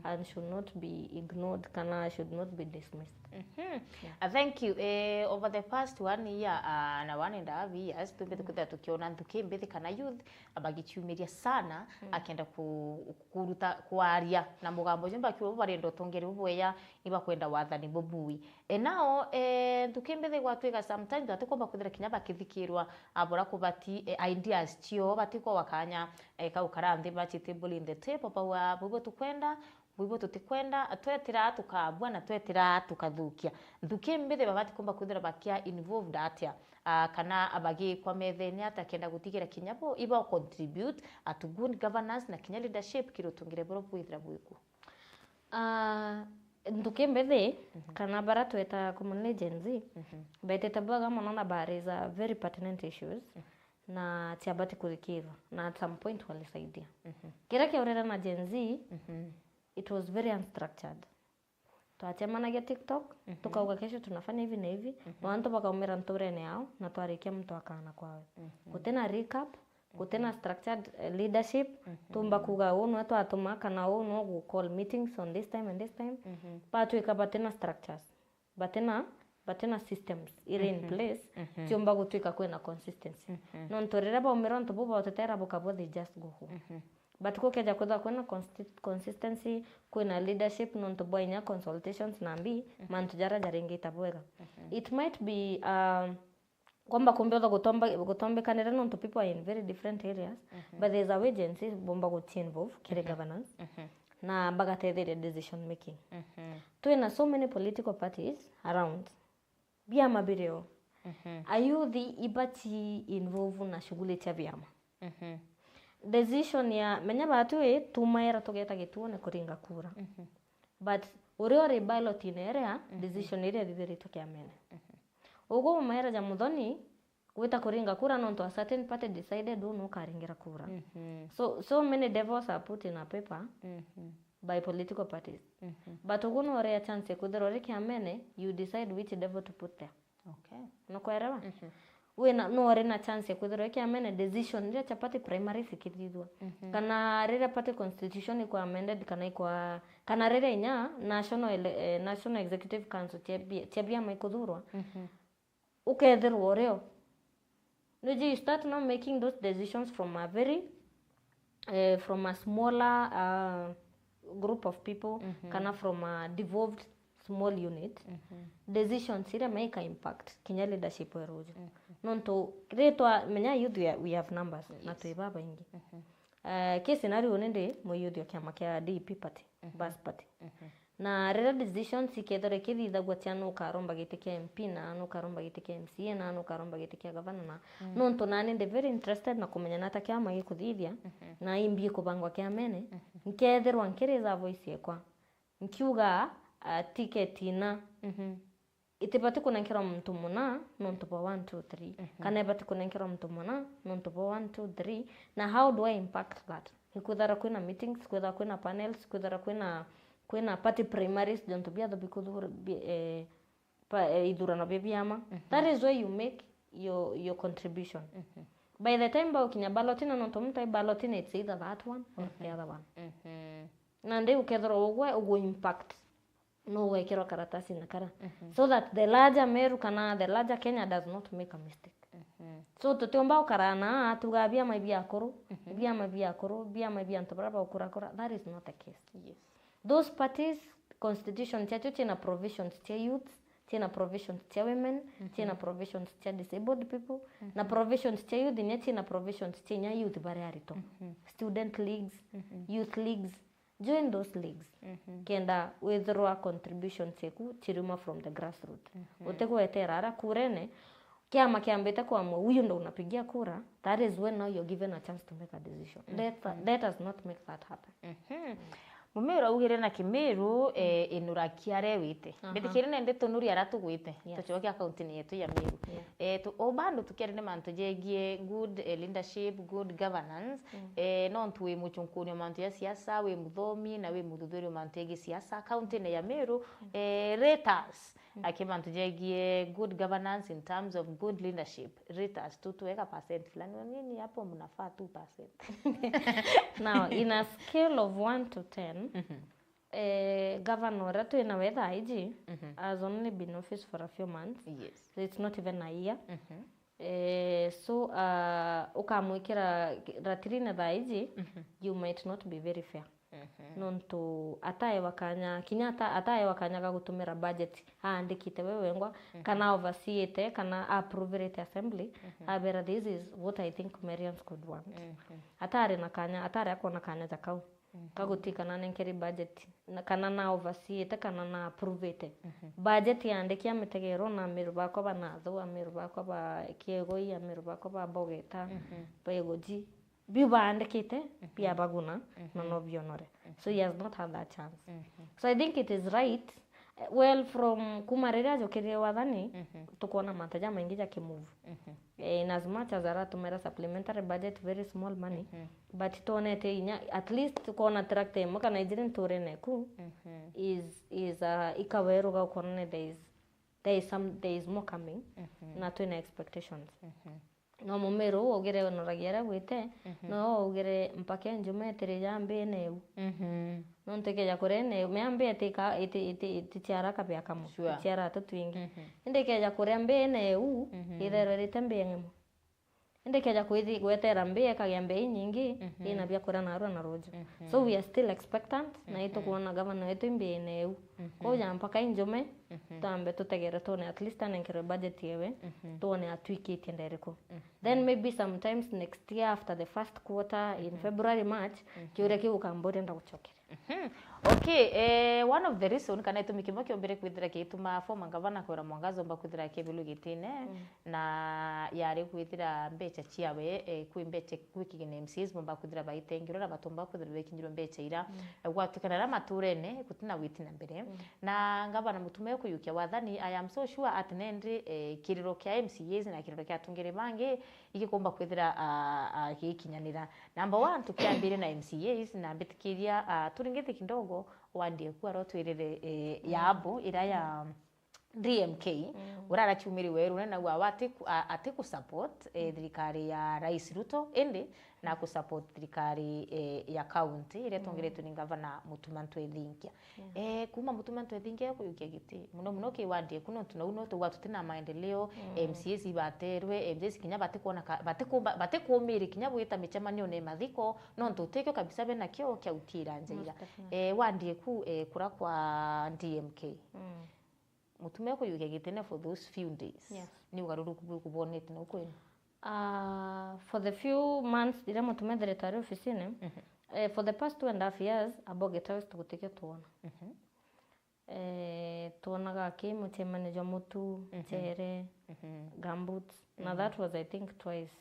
and should not be ignored, kana should not be dismissed. Uh, thank you. Eh, over the past one year, uh, na one and a half years, tumbite kwithira tukiona nthuki mbithi kana youth bagichiumiria sana, akenda ku-, kuruta, kwaria na mugambo jumba kiugo, barenda utongeri bubweya, ibakwenda wathani bubui. E, nao, e, nthuki mbithi gwatwika sometimes batikomba kwithira kinya bakithikirwa, abora kubati, e, ideas cio, batikwa wakanya, e, kau kara nthi bachite bullying the table, bauga, "Bubwe tukwenda, bubwe tutikwenda, twetira tukabua na twetira tukathukia." Nthuki mbithi babatikomba kwithira bakia involved atia, ah, kana abagikwa methene atia kenda gutigira kinya bo iba contribute, ah, to good governance na kinya leadership kiri utungire boro bwithira bwiku. Ah, nthuki mbithi, kana bara tweta commonly Gen Z, betite bwega mono na ba raise very pertinent issues, na ciabati kuthikirwa, na at some point walisaidia. Kiria kiaurire na Gen Z, it was very unstructured. Twacemanagia TikTok, tukauga, "Kesho tunafanya hivi na hivi," na antu bakaumira nturene yao, na twarikia muntu akaana kwawe. Gutina recap, gutina structured, eh, leadership, tumba kuga, "Uu nwe twatuma," kana, "Uu nwe gu call meetings on this time and this time." Batwika batina structures, batina, batina systems iri in place, ciumba gutwika kwina consistency. Nontu riria baumira untu buu bautethera bukabua, they just go home. But gukeja kwithirwa kwina consti-, consistency, kwina leadership, nontu bwa inya consultations na mbi, mantu jaria jaringita bwega. It might be, um, kwamba kumbe utho gutomba-, gutombekanira nontu people are in very different areas, but there's a way Gen Z bomba guchi involve kiri governance, na bagatetheria decision making. Twina so many political parties around. Biama birio. Ayuthi ibachi involve na shughuli cia biama. Decision ya, menya batwi tumaira tugeta gituone kuringa kura. But uria uri ballot-ini iria, decision iria ithithiritwe kiamene. Ugu umaira ja Muthoni gwita kuringa kura nontu a certain party decided uu nukaringira kura. So, so many devils are put in a paper by political parties. But ugu no uria chance ya kwithirwa uri kiamene, you decide which devil to put there. Okay. Nukwelewa? Wina, no uri na chance ya kwithirwa uri kiamene, decision iria cha party primaries ikithithua. Kana riria party constitution ikwa amended, kana ikwa, kana riria inya national ele-, eh, National Executive Council cia bi-, cia biama ikuthurwa. Ukethirwa urio. Nuji, you start now making those decisions from a very, eh, from a smaller, uh, group of people, kana from a devolved small unit, decisions iria maika impact kinya leadership ya ruju. Nontu ri twa menya youth, we, we have numbers na twi babaingi. Eh, ki scenario ni ndi muyuthi o kiama kia D P party, Bas party. Na riria decisions ikethirwa ikithithagua cia nu ukaromba giti kia M P na nu ukaromba giti kia M C A na nu ukaromba giti kia gavana na, nontu nani ndi very interested na kumenya nata kiama gikuthithia na imbi ikubangwa kiamene, nkethirwa nkiriza voice ekwa. Nkiuga, ah, ticket ina itibati kunenkerwa muntu muna nontu bwa one, two, three. Kana ibati kunenkerwa muntu muna nontu bwa one, two, three. Na how do I impact that? Ikwithara kwina meetings, kwithara kwina panels, kwithara kwina, kwina party primaries, jontu biatho bikuthura, bi-, eh, pa-, eh, ithurano bia biama. That is where you make your, your contribution. By the time baukinya ballot, na nontu muntu ai ballot, it's either that one or the other one. Na ndi ukethirwa ugwe ugu impact no ugwikirwa karatasi na kara. So that the larger Meru kana the larger Kenya does not make a mistake. So tutiumba ukara na tuga biama bia akuru, biama bia akuru, biama bia antu bara baukura kura. That is not the case. Yes. Those parties, constitution ciacio ciina provisions cia youth, ciina provisions cia women, ciina provisions cia disabled people, na provisions cia youth inya ciina provisions cia inya youth baria arito. Student leagues, youth leagues, join those leagues. Kenda withirwa contributions ciaku ciriuma from the grassroots. Utigwetera ara kurene, kiama kiambite kuamua, "Huyu ndo unapigia kura," that is when now you're given a chance to make a decision. Let, let us not make that happen. Mumiru augire na Kimiru, eh, inura kiare wite. Mbitikirie nende tunuri ara tugwite. Yes. Tucoke akaunti-ini yetu ya Meru. Yeah. Eh, tu, o bado tukiaria ni mantu jegie good, eh, leadership, good governance. Eh, nontu wi mucunkuni o mantu ya siasa, wi muthomi, na wi muthuthuria o mantu jegie siasa. Kaunti-ini ya Meru, eh, rate us. Aki mantu jegie good governance in terms of good leadership. Rate us tu, tuweka percent fulani. Nyinyi hapo mnafaa two percent. Now, in a scale of one to ten, eh, governor uria twina we thaa iji has only been in office for a few months. Yes. So it's not even a year. Eh, so, uh, ukamwikira ratirine thaa iji, you might not be very fair. Nontu ataewa kanya, kinya ata-, ataewa kanya ga gutumira budget aandikite we wengwa, kana overseeite, kana approverite assembly, abera, "This is what I think Merians could want." Atari na kanya, atari akwona kanya ja kau. Kaguti kana nenkeri budget, na, kana na overseeite, kana na approveite. Budget yandiki amitegero na amiru bakwa ba Nathu, amiru bakwa ba Kiegoi, amiru bakwa ba Bogeta, ba Igoji. Biu baandikite, biabaguna, na no bionore. So he has not had that chance. So I think it is right, eh, well, from kuma riria ajukirie wathani, tukwona mantu jamaingi jakimove. Eh, in as much as aratumira supplementary budget, very small money, but twonete inya, at least tukwona tractor imwe kana ijiri nturene eku, is, is, uh, ikaweruga ukwona ni there is, there is some, there is more coming, na twina expectations. No mumiru uu ugire unoragia aria gwite, no ugire mpaka enjume itiri ja mbiine iu. Nontu ikeja kuria ine iu, mea mbia itika-, iti-, iti-, iticiara kabia kamwe, sure, iciara tutwingi. Indi ikeja kuria mbiine iu, itherwa irite mbia ng'emo. Indi ikeja kwithi-, gwetera mbia ikagia mbia inyingi, ina bia kuria narua na ruju. So we are still expectant, na itukwona gavana wetu imbiine iu. Kwou ja mpaka injume, twambe tutegere twone, at least anenkerwe budget yewe, twone atwikitie nda iriku. Then maybe sometimes next year after the first quarter in February, March, kiuria kiu ukamba uria ndagucokeria. Okay, eh, one of the reason kana itumi kimwe kiombire kwithira kiituma former governor Kawira Mwangaza omba kwithira akibilwa gitine, na yari kwithira mbecha ciawe, eh, kwi mbecha, kwi kigina M C As bomba kwithira baitengirwa na batomba kwithira bekinyirwa mbecha ira, eh, gwatuikana na maturene gutina gwiti na mbere. Na ngavana Mutuma kuyukia wathani, I am so sure ati nendi, eh, kiriro kia M C As na kiriro kia atungiri bangi igikumba kwithira, ah, ah, gikinyanira. Number one, tukiambire na M C As, na mbitikiria, ah, turingite kidogo, wandi eku aro twirire, eh, yabu ira ya D M K, mm, urara ciumiri weru nene nau awa ati ku-, a-, ati ku support, eh, thirikari ya Rais Ruto, indi na ku support thirikari, eh, ya county iria, mm, itongeretwe ni ngavana Mutuma Ntwethingia. Yeah. Eh, kuma Mutuma Ntwethingia kuyukia giti, muno muno ki wandi eku, nontu nau no tugwa tutina maendeleo, mm, M C As ibaterwe, M C As kinya batikwona ka-, batikumba-, batikumiri kinya gwita micemanione mathiko, nontu utikio kabisa bena kio kia utira njaira. Most definitely. Eh, wandi eku, eh, kura kwa D M K. Mm. Mutuma kuyukia gitine for those few days. Yes. Ni ugaruruku buriku bwonete nau kwenu? Ah, for the few months iria Mutuma ethirite ari ofisini, mhm, eh, for the past two and a half years, Abogeta West gutikio twona. Mhm. Eh, twonaga ki mucemanio jwa mutu, mhm, chere, mhm, gumboots. Na, mhm, that was, I think, twice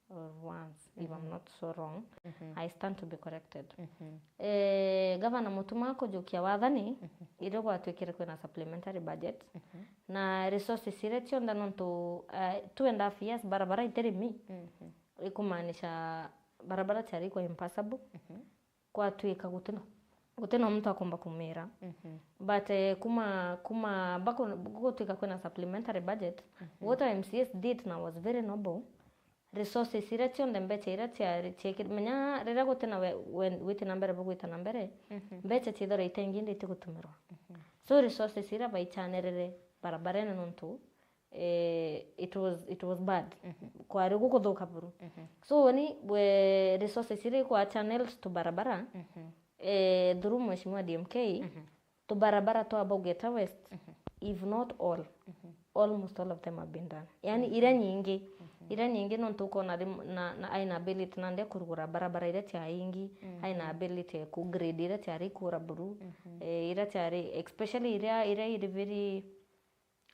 or once, if I'm, mhm, not so wrong. Mhm. I stand to be corrected. Mhm. Eh, Gavana Mutuma kujukia wathani, mhm, irio gwatwikire kwina supplementary budget, mhm, na resources iria cionthe, nontu, eh, two and a half years barabara itirimi, mhm, ikumaanisha barabara ciari kwa impassable. Mhm. Gwatwika gutino, gutino muntu akomba kumira. Mhm. But, eh, kuma, kuma bako-, gutwika kwina supplementary budget, mhm, what our M C As did na was very noble. Resources iria cionthe, mbecha iria ciari, ciekir-, menya riria gutina we-, we-, witi na mbere bugwita na mbere, mhm, mbecha ciithirwa itengi indi itigutumirwa. Mhm. So resources iria baichanirire barabarene nontu, eh, it was, it was bad. Mhm. Kwari gukuthuka buru. Mhm. So ni we resources iria ikwa channeled to barabara, mhm, eh, through Mheshimiwa D M K, mhm, tubarabara twa Bogeta West, mhm, if not all, mhm, almost all of them have been done. Yani, mhm, iria nyingi, mhm, iria nyingi nontu ukona rim-, na, na aina ability nandi kurugura barabara iria ciaingi, mhm, aina ability ku grade iria ciari kura buru, mhm, eh, iria ciari, especially iria, iria iri very,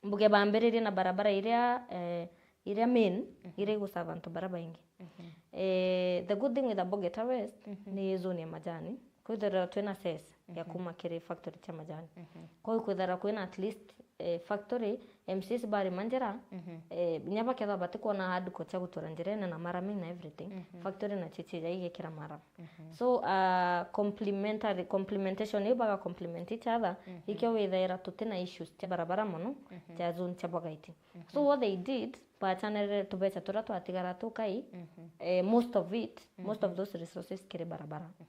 mbuge bambiririe na barabara iria, eh, iria main, mhm, iria igusava antu baria baingi. Mhm. Eh, the good thing with Abogeta West, mhm, ni zone ya majani. Kwithirwa twina cess ya, mhm, kuma kiri factory cia majani. Mhm. Kwou kwithirwa kwina at least, eh, factory, M C As barima njira, mhm, eh, inya bakethirwa batikwona hardcore cia gutura njirene na maraming na everything, mhm, factory nacio cija igekira maram. Mhm. So, uh, complementary, complementation iu baga complement each other, mhm, ikio withaira tutina issues cia barabara mono, mhm, cia zone cia Bagaiti. Mhm. So what they did, bachanirire tubecha turia twatigara tukai, mhm, eh, most of it, most of, mhm, those resources kiri barabara. Mhm.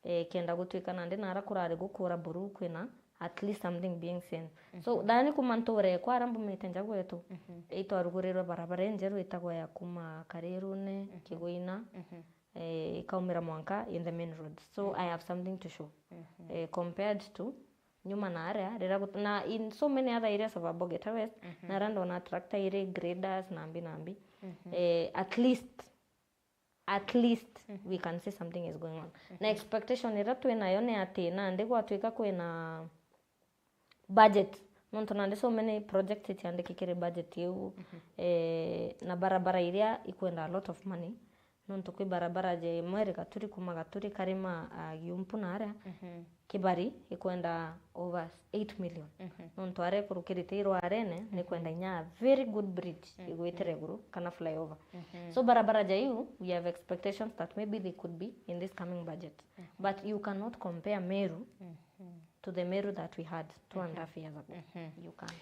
Eh, kenda gutwika nandi nara kurari gukura buru kwina at least something being seen. So, mhm, thani kuma nture kwa ara mbumite nja gwetu, mhm, itwarugurirwe barabara injeru itagwa ya kuma Karirune, mhm, Kiguina, mhm, eh, ikaumira mwanka in the main road. So, mhm, I have something to show. Mhm. Eh, compared to nyuma na aria, riria gut-, na in so many other areas of Abogeta West, mhm, na aria ndona tractor iri, graders, na mbi na mbi. Mhm. Eh, at least, at least, mhm, we can say something is going on. Mhm. Na expectation iria twinayo ni ati nandi gwatwika kwina budget, nontu nandi so many projects itiandiki kiri budget iu, mhm, eh, na barabara iria ikwenda a lot of money, nontu kwi barabara je Mweri Gaturi, kuma Gaturi Karima, ah, Giumpu na aria, mhm, Kibari ikwenda over eight million. Mhm. Nontu aria ikurukirite irwarene, mhm, nikwenda inya a very good bridge, mhm, igwitire iguru kana flyover. Mhm. So barabara ja iu, we have expectations that maybe they could be in this coming budget. Mhm. But you cannot compare Meru, mhm, to the Meru that we had two and a half years ago. Mhm. You can't.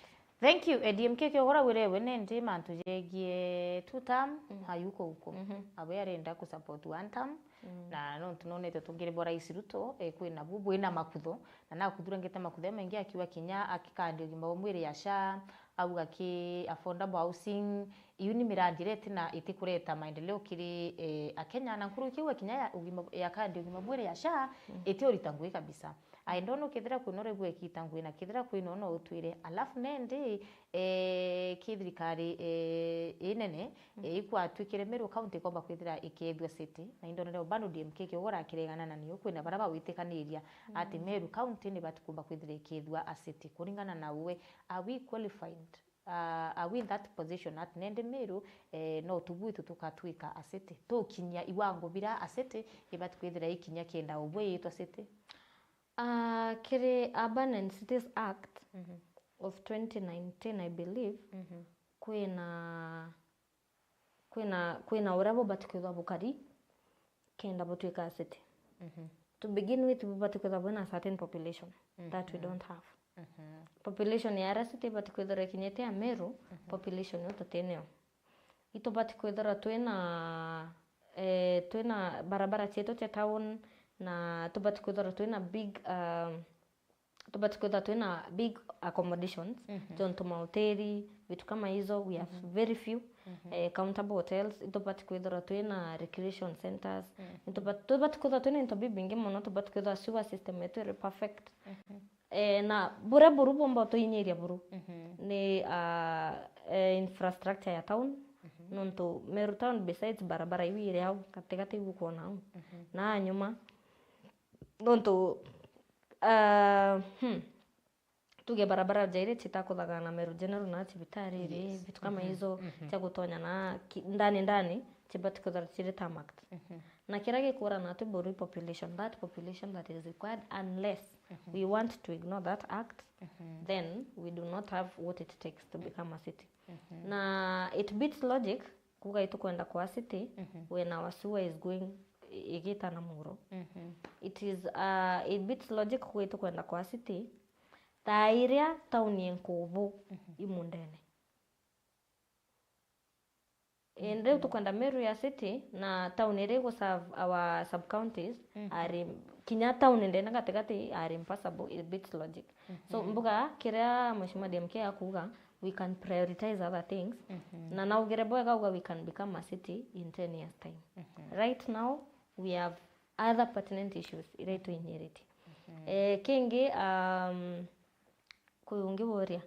Thank you. A D M K Kiogora wire we nindi mantu jegie two term, mm, ayu kuu kuu. Mhm. Awe arenda ku support one term. Mm. Na nontu nonete utungiri bwa Rais Ruto, eh, kwina bu, bwina makutho. Na nakuthurangite makutho jamaingi akiuga kinya akikandia ugima bwa mwiri ya SHA, auga ki affordable housing, iu ni mirandi iria itina itikureta maendeleo kiri, eh, Akenya. Na nkuruki auga kinya ya ugima, ya kandi ugima bwa mwiri ya SHA, mm, itiurita ngui kabisa. Ai, ndona ukethira kwina uria igwekita ngui na kethira kwina no utwire. Alafu nendi, eh, ki thirikari, eh, inene, mm, eh, ikwatwikire Meru County ikomba kwithira ikethua city. Na indona leo bado D M K Kiogora akiregana na niyo kwina bara bawitikaniria ati, mm, Meru County ni batikumba kwithira ikethua a city. Kuringana na uwe, are we qualified? Uh, are we in that position at nendi Meru, eh, no tubui tutukatwika a city? Tukinyia iwango bira a city ibati kwithira ikinya kenda ubwe yitwa city? Ah, kiri Urban and Cities Act, mhm, of twenty nineteen, I believe, mhm, kwina, kwina, kwina uria bubati kwithwa bukari kenda butwika a city. Mhm. To begin with, bubati kwithwa bwina a certain population, mhm, that we don't have. Population ya aria city ibati kwithirwa ikinyite ya Meru, population iyo tutinayo. Itubati kwithirwa twina, eh, twina barabara cietu cia town, na tubati kwithirwa twina big, um, tubati kwithirwa twina big accommodations, jontu mahoteli, vitu kama hizo, we have very few, eh, countable hotels. Itubati kwithirwa twina recreation centers. Itubati, tubati kwithirwa twina into bibingi mono, tubati kwithirwa sewer system yetu iri perfect. Eh, na buria buru bumba utuinyiria buru ni, ah, eh, infrastructure ya town. Nontu Meru town, besides barabara iu iri au gatigati iu ukwona au, na nyuma, nontu, ah, hmm, tuge barabara jairi citakuthagana na Meru General na cibitari iri, vitu kama hizo, cia gutonya na ki-, ndani ndani, cibati kwithirwa ciri tarmacked. Na kiria gikura natu buru population, that population that is required, unless we want to ignore that act, then we do not have what it takes to become a city. Na it beats logic kuga itukwenda kwa city when our sewer is going, i-, igita na muro. It is, uh, it beats logic kuga itukwenda kwa city thaa iria town i nkubu i mundene. Indi riu tukwenda Meru ya city na town iria igu serve our sub counties, ari kinya town ndene gatigati ari impassable, it beats logic. So mbuga kiria Mheshimiwa D M K akuga, we can prioritize other things. Na naugire bwega uga we can become a city in ten years time. Right now we have other pertinent issues iria ituinyiritie. Eh, kingi, um, kwi ungi woria?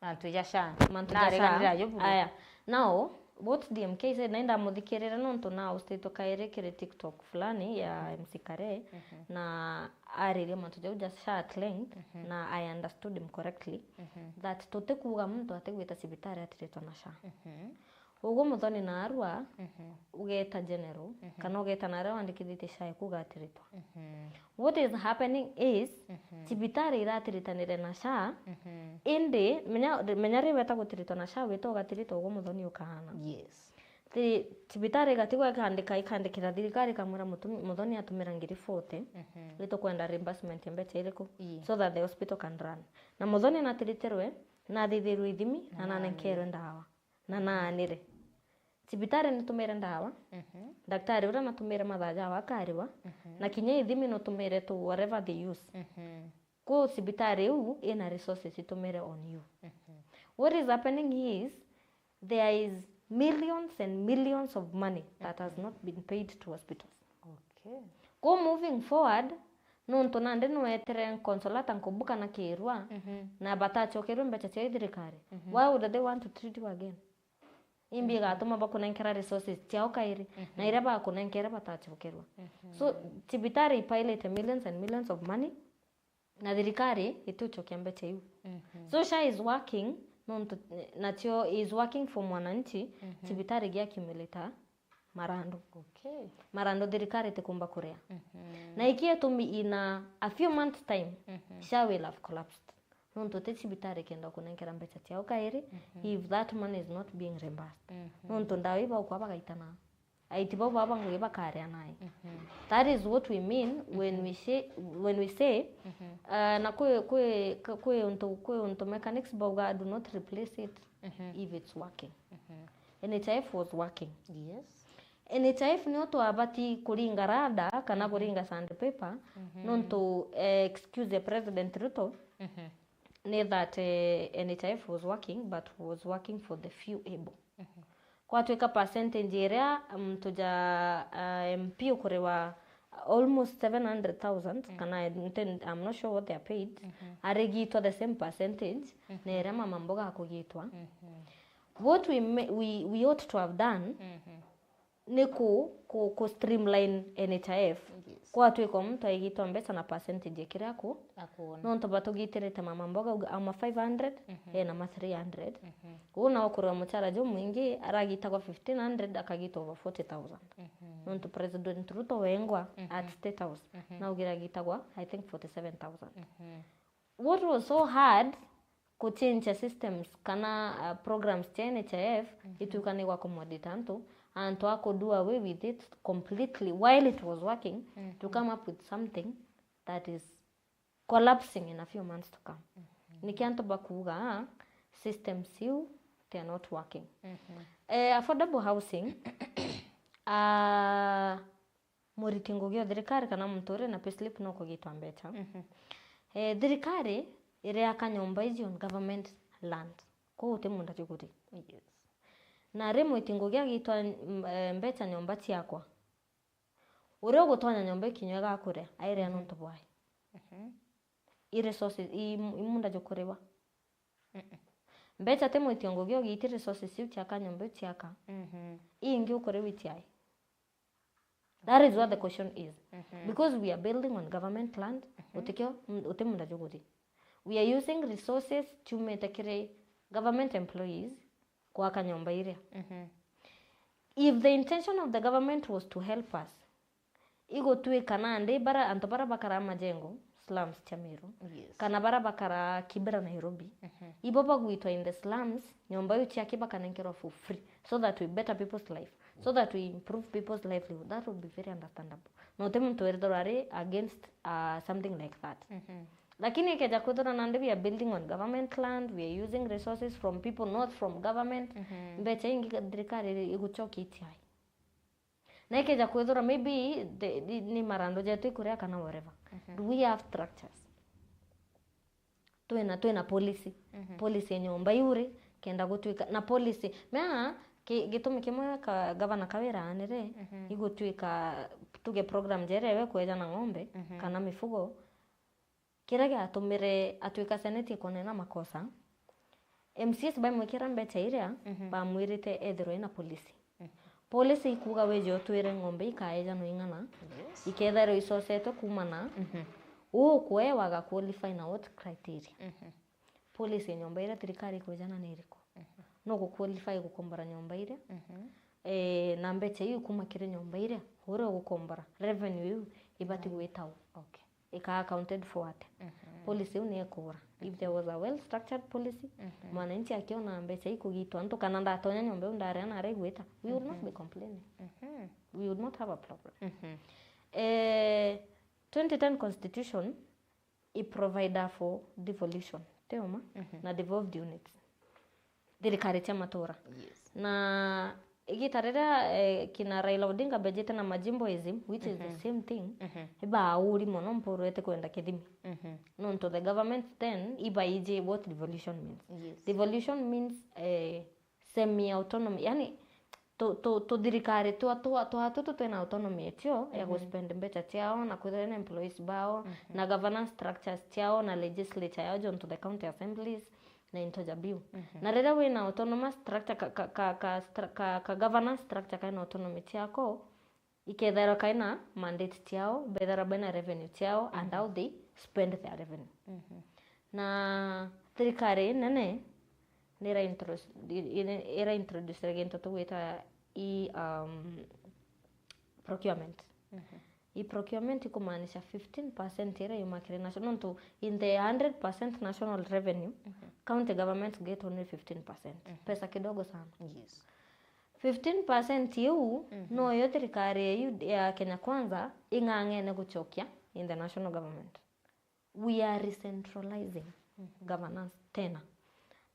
Mantu ja SHA. Mantu ja SHA. Aya. Now, what D M K said, na indamuthikirire nontu na hostitwe kairi kiri TikTok fulani ya M C Kare, na aririe mantu jau ja SHA at length, na I understood him correctly, that tutikuuga muntu atigwita cibitari atiritwa na SHA. Uguo Muthoni na Arua, ugeta general, kana ugeta na aria wandikithitie SHA ikuga atiritwa. What is happening is, cibitari iratiritanire na SHA, indi menya, menya ri weta gutiritwa na SHA, wita ugatiritwa uguo Muthoni ukahana. Yes. Ti, cibitari igatigwa ikandika, ikandikira thirikari, ikamwira mutumi-, Muthoni atumira ngiri forty, nitukwenda reimbursement ya mbeca iriku, so that the hospital can run. Na Muthoni natiritirwe, nathithirwe ithimi, na nanenkerwe ndawa. Na naanire. Cibitari nitumire ndawa. Daktari uria natumire mathaa jawe akariwa. Na kinya ithimi nutumire to whatever they use. Kuu cibitari iu ina resources itumire on you. What is happening is there is millions and millions of money that has not been paid to hospitals. Okay. Kuu moving forward, nontu nandi nwetere Consolata Nkubuka na Kirua, na batacokerwe mbeca ciao i thirikari, why would they want to treat you again? Imbi igatuma bakunenkera resources ciao kairi, na iria bakunenkere batacokerwa. So, cibitari ipailite millions and millions of money, na thirikari itucokia mbeca iu. So, SHA is working, nontu, nacio is working for mwananchi, cibitari gi accumulate marandu. Okay. Marandu thirikari itikumba kuria. Na iki itumi in a, a few months time, SHA will have collapsed. Nontu ti cibitari kenda kunenkera mbeca ciao kairi, if that money is not being reimbursed. Nontu ndawa ibau kwa bagaitana. Aiti bau baba ngugi bakaria nai. That is what we mean when we say, when we say, uh, na kwi, kwi, kwi untu, kwi untu mechanics bauga, "Do not replace it if it's working." N H I F was working. Yes. N H I F nio twabati kuringa rada kana kuringa sandpaper, nontu, eh, excuse ya President Ruto, ni that, eh, N H I F was working, but was working for the few able. Kwatwika percentage iria muntu ja, uh, M P ukuriwa almost seven hundred thousand, kana I don't, I'm not sure what they are paid, arigitwa the same percentage na iria mama mboga akugitwa. What we, ma-, we, we ought to have done ni ku, ku, ku streamline N H I F. Yes. Kwatwika muntu aigitwa mbeca na percentage ya kiria aku. Akuona. Nontu batugitirite mama mboga, auga ama five hundred, ena ma three hundred. Uu na ukurwa muchara jumwingi, aragitagwa fifteen hundred, akagitwa over forty thousand. Nontu President Ruto wengwa at State House, naugire agitagwa, I think, forty-seven thousand. What was so hard kuchange systems kana, uh, programs cia N H I F ituika ni gwa accommodate antu, antu a ku do away with it completely while it was working, to come up with something that is collapsing in a few months to come. Niki antu bakuuga systems iu, they are not working. Eh, affordable housing, ah, muriti ngugi o thirikari kana muntu uri na payslip no kugitwa mbecha. Eh, thirikari iriaka nyomba icio on government land. Kuu uti munda juguri. Yes. Na ri mwiti ngugi agitwa, mm, eh, mbecha nyomba ciakwa, uria ugutonya nyomba ikinywa igakuria, airia nontu bwae. I resources, i, i munda jukuriwa. Mbecha ti mwiti ngugi ugiti resources iu ciaka nyomba iu ciaka. I ingi ukuriwa itiai. That is what the question is. Because we are building on government land, utikio, m-, uti munda juguthi. We are using resources ciumite kiri government employees kwaka nyomba iria. If the intention of the government was to help us, igutwika nandi bara, antu bara bakara majengo, slums cia Meru, yes, kana bara bakara Kibera, Nairobi, ibo bagwitwa in the slums, nyomba iu ciaki bakanenkerwa for free, so that we better people's life, so that we improve people's livelihood. That would be very understandable. Na uti muntu withirwa ari against, uh, something like that. Lakini ikeja kwithirwa nandi we are building on government land, we are using resources from people, not from government, mbecha ingi thirikari igucokia itiai. Na ikeja kwithirwa maybe the, the, ni marando jetu ikuria kana whatever. Do we have structures? Twina, twina policy. Policy ya nyomba iu ri, kenda gutwika na policy. Mea, ki-, gitumi kimwe ka, gavana Kawira aanire, igutwika tuge program jerewe kweja na ng'ombe kana mifugo, kiria giatumire atwika seneti ikonena makosa, M C As baimwikira mbecha iria bamwirite ethirwe ina polisi. Polisi ikuuga wije utwire ng'ombe ikaejanwa ing'ana, yes, ikethairwa icocetwe kuumana, uu kwe waga qualify na what criteria? Polisi ya nyomba iria thirikari ikwijana ni iriku? No gu qualify gukombora nyomba iria, eh, na mbecha iu kuma kiri nyomba iria uria ugukombora, revenue iu ibati gwita u? Okay. Ika accounted for atia? Policy iu ni ikuura. If there was a well structured policy, mwananchi akiona mbecha ikugitwa antu, kana ndatonya nyomba iu ndaria na aria igwita, we would not be complaining. We would not have a problem. Eh, twenty ten constitution i provide for devolution, ti uma? Na devolved units. Thirikari cia matura. Yes. Na igita riria, eh, kina Raila Odinga bejite na majimboism, which is the same thing, ibaauri mono mpuru ete kwenda kithimi. Nontu the government then ibaiji what devolution means. Yes. Devolution means, eh, semi autonomy, yani tu, tu, tuthirikari twa, twa, twa tutu twina autonomy etio ya guspend mbecha ciao, na kwithirwa na employees bao, na governance structures ciao, na legislature yao, jontu the county assemblies, na into ja biu. Na riria wina autonomous structure, ka, ka, ka, ka, stra-, ka, ka governance structure kaina autonomy ciako, ikethairwa kaina mandate ciao, bethairwa baina revenue ciao, and how they spend their revenue. Na thirikari nene nira intro-, ira introduce gintu tugwita i, um, procurement. I procurement ikumaanisha fifteen percent iria yuma kiri national, nontu in the hundred percent national revenue, county governments get only fifteen percent. Pesa kidogo sana. Yes. Fifteen percent iu noyo thirikari iu ya Kenya Kwanza ing'ang'ene gucokia in the national government. We are recentralizing governance tena.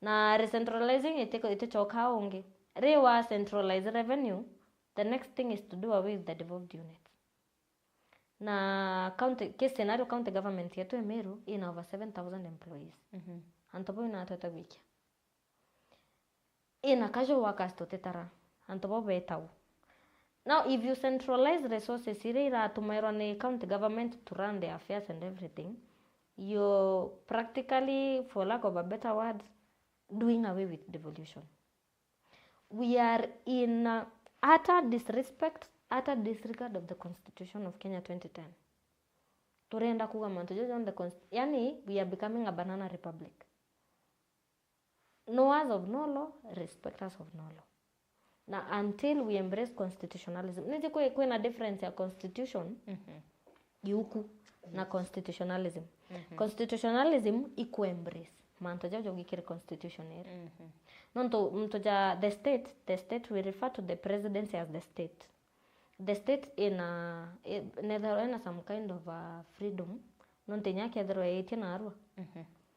Na recentralizing itiko-, iticokaa ungi. Ri wa centralize revenue, the next thing is to do away with the devolved units. Na county, ki scenario county government yetu ya Meru ina over seven thousand employees. Antu bau inatweta gwikia. Ina casual workers tutitara, antu bau betau. Now, if you centralize resources iria iratumairwa ni county government to run their affairs and everything, you're practically, for lack of a better word, doing away with devolution. We are in, uh, utter disrespect, utter disregard of the Constitution of Kenya twenty ten. Turenda kuuga mantu jau jonthe const-, yani, we are becoming a banana republic. Knowers of no law, respecters of no law. Na until we embrace constitutionalism. Niji kwi, kwina difference ya constitution yuku na constitutionalism. Constitutionalism iku embrace mantu jau jaugi kiri constitution iri. Nontu muntu ja the state, the state, we refer to the presidency as the state. The state ina, i-, nethirwa ina some kind of a freedom, nontu inya akethirwa eetie naarua.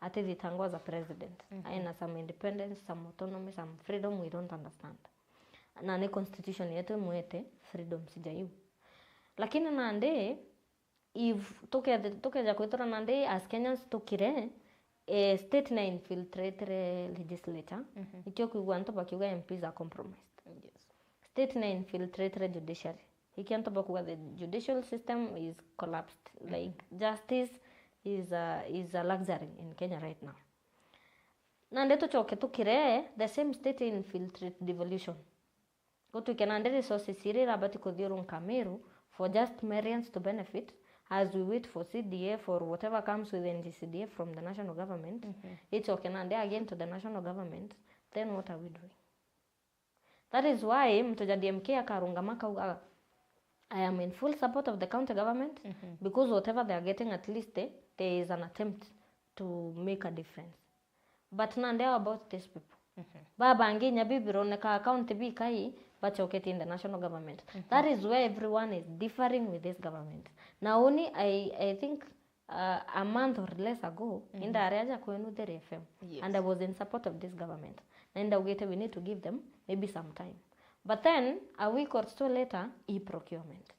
atithitangwa as a president. Aina some independence, some autonomy, some freedom we don't understand. Na ni constitution yetu imwete freedoms ja iu. Lakini nandi, if tukethi-, tukeja kwithira nandi as Kenyans tukire, eh, state na infiltrate legislature, ikio kwigua antu bakiuga M Ps are compromised. Yes. State na infiltrate judiciary. Ikio antu bakuga the judicial system is collapsed. Like, justice is a, is a luxury in Kenya right now. Nandi tucoke tukire the same state infiltrate devolution. Gutwike nandi resources iria irabati kuthiurunka Meru for just Meruians to benefit as we wait for C D F or whatever comes with N G C D F from the national government. Icoke nandi again to the national government, then what are we doing? That is why muntu ja D M K akarungama akauga, "I am in full support of the county government, because whatever they are getting, at least, eh, there is an attempt to make a difference." But nandi, how about these people? Baba bangi inya bibironeka county bikai, bacoketie in the national government. That is where everyone is differing with this government. Na uni, I, I think, uh, a month or less ago, indari aja kwenu Thiri F M. Yes. And I was in support of this government. Na indaugite we need to give them maybe some time. But then, a week or so later, e-procurement.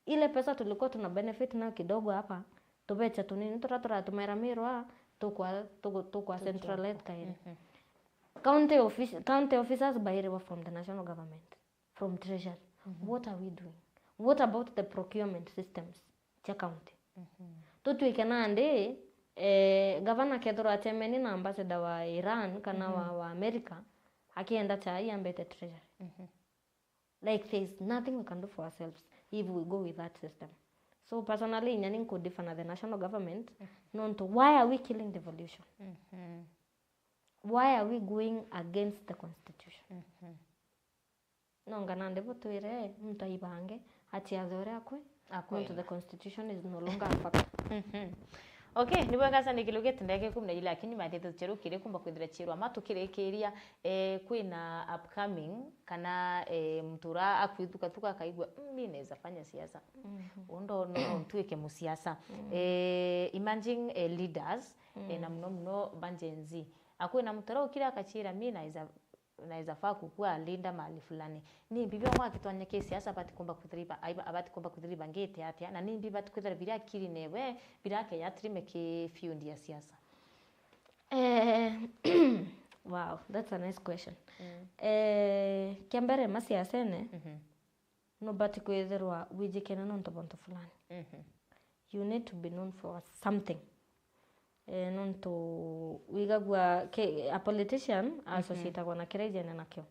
Ile pesa tulikuwa tuna benefit nayo kidogo hapa, tubecha tunini turia turatumaira Meru aa, tukwa, tukwa, tukwa centralize kairi. County office, county officers bairiwa from the national government, from treasury. What are we doing? What about the procurement systems cia county? Tutwike nandi, eh, gavana kethirwa acemeni na ambassador wa Iran kana wa, wa America, akienda chai ambete treasury. Like, there's nothing we can do for ourselves if we go with that system. So personally, inya ni nkudifa na the national government, nontu why are we killing devolution? Why are we going against the constitution? Nonga nandi butwire muntu aibange, aciathe uria akwi, nontu the constitution is no longer a factor. Okay, ni bwega sana, ni kilu gitindeke kumi na ile, lakini mathithu cheru kiri kumba kwithira chirwa matukirikiria, eh, kwina upcoming kana, eh, muntu ura akwithukathuka akaigua, "Mm, mi naweza fanya siasa. Undo no ntuike musiasa." Eh, emerging, eh, leaders, eh, na muno muno ba Gen Z. Akwina muntu ura ukire akachira, "Mi naweza naweza faa kukua leader mahali fulani." Ni mbi biongwa akitwanya ki siasa abati kumba kwithira iba-, aiba-, abati kumba kwithira ibangite atia, na ni mbi bati kwithira biri akiri newe, bira akeya atirime ki field ya siasa? Eh, wow, that's a nice question. Eh, kia mbere, ma siasene, nubati kwithirwa wijikene nontu bwa untu fulani. You need to be known for something. Eh, nontu wigagua ke-, a politician associatagwa na kiria ijene nakio.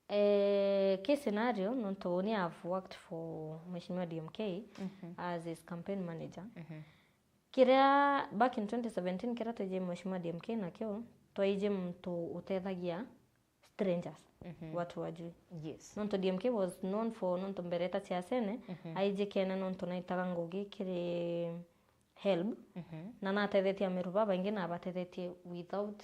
Eh, ki scenario, nontu uni I've worked for Mheshimiwa D M K as his campaign manager. Kiria, back in twenty seventeen, kiria twaiji Mheshimiwa D M K nakio, twaiji muntu utethagia strangers, watu wajui. Yes. Nontu D M K was known for, nontu mbere eta siasene, aijikene nontu naitaga ngugi kiri HELB, na natethetie Ameru babaingi na abatethetie without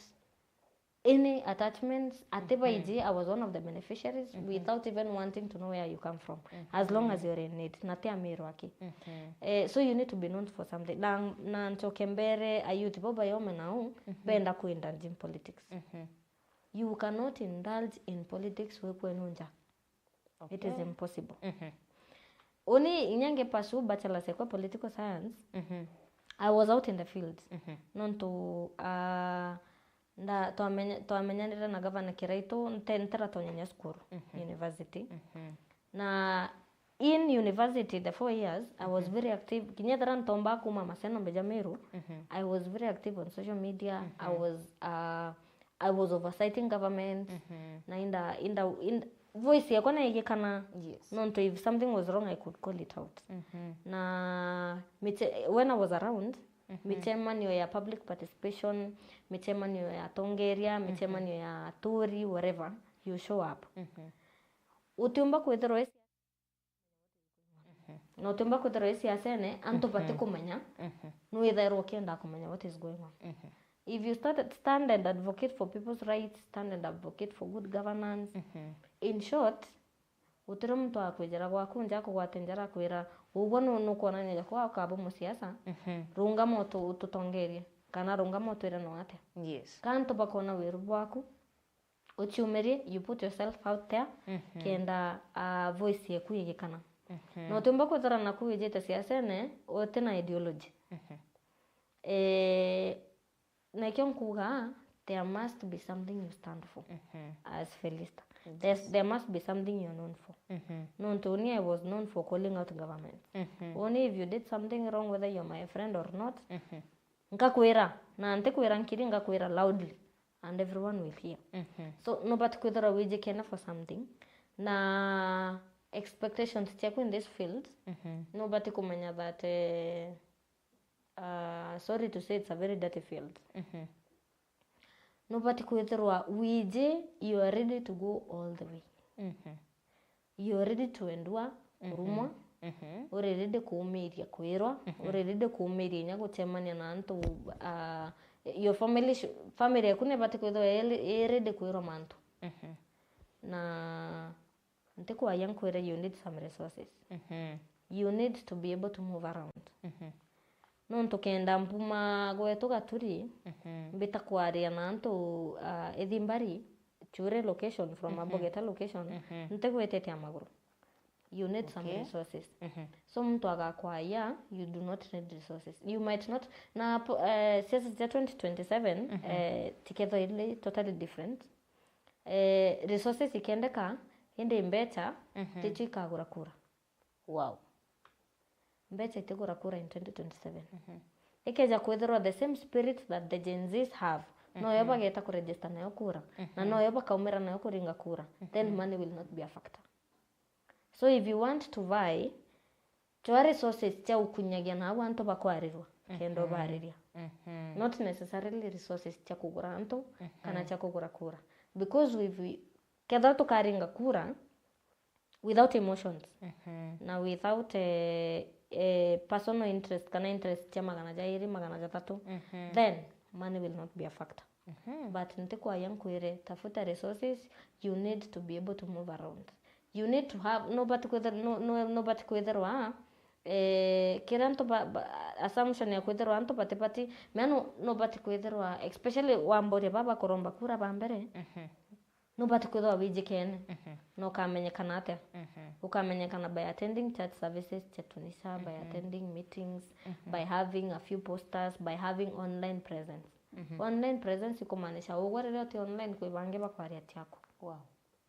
any attachments, ati baiji, I was one of the beneficiaries, without even wanting to know where you come from, as long as you're in need, na ti Ameru aki. Eh, so you need to be known for something. Na, na nchoke mbere, a youth bo bayome nau, benda kuindulge in politics. You cannot indulge in politics wi kwenu nja. It is impossible. Uni inya ngi pursue bachelors yakwa political science, I was out in the field. Nontu, ah, nda-, twamenya-, twamenyanire na gavana Kiraitu, nte-, ntiratonyenya cukuru, university. Na in university, the four years, I was very active. Kinya ethira ntomba kuma Maseno mbeja Meru, I was very active on social media. I was, uh, I was oversighting government. Na inda, inda, inda, voice yakwa naigikana. Yes. Nontu if something was wrong, I could call it out. Na miche-, when I was around, michemanio ya public participation, michemanio ya atongeria, michemanio ya aturi, whatever, you show up. Utiumba kwithirwa Na utiumba kwithirwa wi siasene, antu batikumenya, niwithairwa ukienda kumenya what is going on. If you start, stand and advocate for people's rights, stand and advocate for good governance, in short, gutiri muntu akwijira gwaku nja akugwate njara akwira, "Ugwe nu-, nukwonania jakwa ukaba musiasa, rungama utu-, ututongerie." kana rungama utwire no atia. Yes. Ka antu bakona wiru bwaku, uciumirie, you put yourself out there, mhm, kenda, ah, voice yeku igikana. Mhm. Na utiumba kwithira naku wijite siasene uti na ideology. Mhm. Eh, Nakio nkuga, there must be something you stand for, mhm, as Felista. Yes. There's, there must be something you're known for. Mhm. Nontu uni I was known for calling out government. Mhm. Uni, if you did something wrong, whether you're my friend or not, mhm, nkakwira, na ntikwira nkiri, nkakwira loudly, and everyone will hear. Mhm. So, nobati kwithirwa wijikene for something, na expectations ciaku in this field, mhm, nobati kumenya that, eh, uh, sorry to say, it's a very dirty field. Mhm. Nubati kwithirwa wiji, you are ready to go all the way. Mhm. You are ready to endure, mhm, kurumwa. Mhm. Uri ready kuumiria kwirwa. Mhm. Uri ready kuumiria inya gucemania na antu, uh, your family sh-, family yaku nibati kwithirwa iri, iri ready kwirwa mantu. Mhm. Na ntikwaya nkwire, you need some resources. Mhm. You need to be able to move around. Mhm. Nontu kenda mpuma gwetu Gaturi, mhm, mbita kwaria na antu, uh, Ithimbari, Chure location, from, mhm, Abogeta location, mhm, ntigwitite a maguru. You need some, okay, resources. Mhm. So muntu agakwaya, you do not need resources. You might not, na po-, eh, siasa cia twenty twenty-seven, mhm, eh, tikethwa iri totally different. Eh, resources ikendeka, indi mbecha, mhm, ticio ikagura kura. Wow. Mbecha itigura kura in twenty twenty-seven. Mhm. Ikeja kwithirwa the same spirit that the Gen Zs have, noyo, mhm, bageta kuregister nayo kura, na, mhm, noyo bakaumira nayo kuringa kura, then, mhm, money will not be a factor. So if you want to vie, chwa resources cia ukunyagia na au antu bakwarirwa, kenda, mhm, ubariria. Mhm. Not necessarily resources cia kugura antu, mhm, kana cia kugura kura. Because if we, kethira tukaringa kura without emotions, mhm, na without, eh, eh, personal interest kana interest cia magana jairi, magana jathatu, mhm, then money will not be a factor. Mhm. But ntikwaya nkwire, tafuta resources, you need to be able to move around. You need to have, nobati kwithir-, no, no, nobati kwithirwa, eh, kiria antu ba, ba, assumption ya kwithirwa antu batibati, mea no, nobati kwithirwa, especially wamboria baba kuromba kura ba mbere, mhm, nobati kwithirwa wijikene, mhm, na ukamenyekana atia? Mhm. Ukamenyekana by attending church services cia tunisa, by, mhm, attending meetings, mhm, by having a few posters, by having online presence. Mhm. Online presence ikumaanisha ugwe riria uti online kwi bangi bakwaria tiaku. Wow.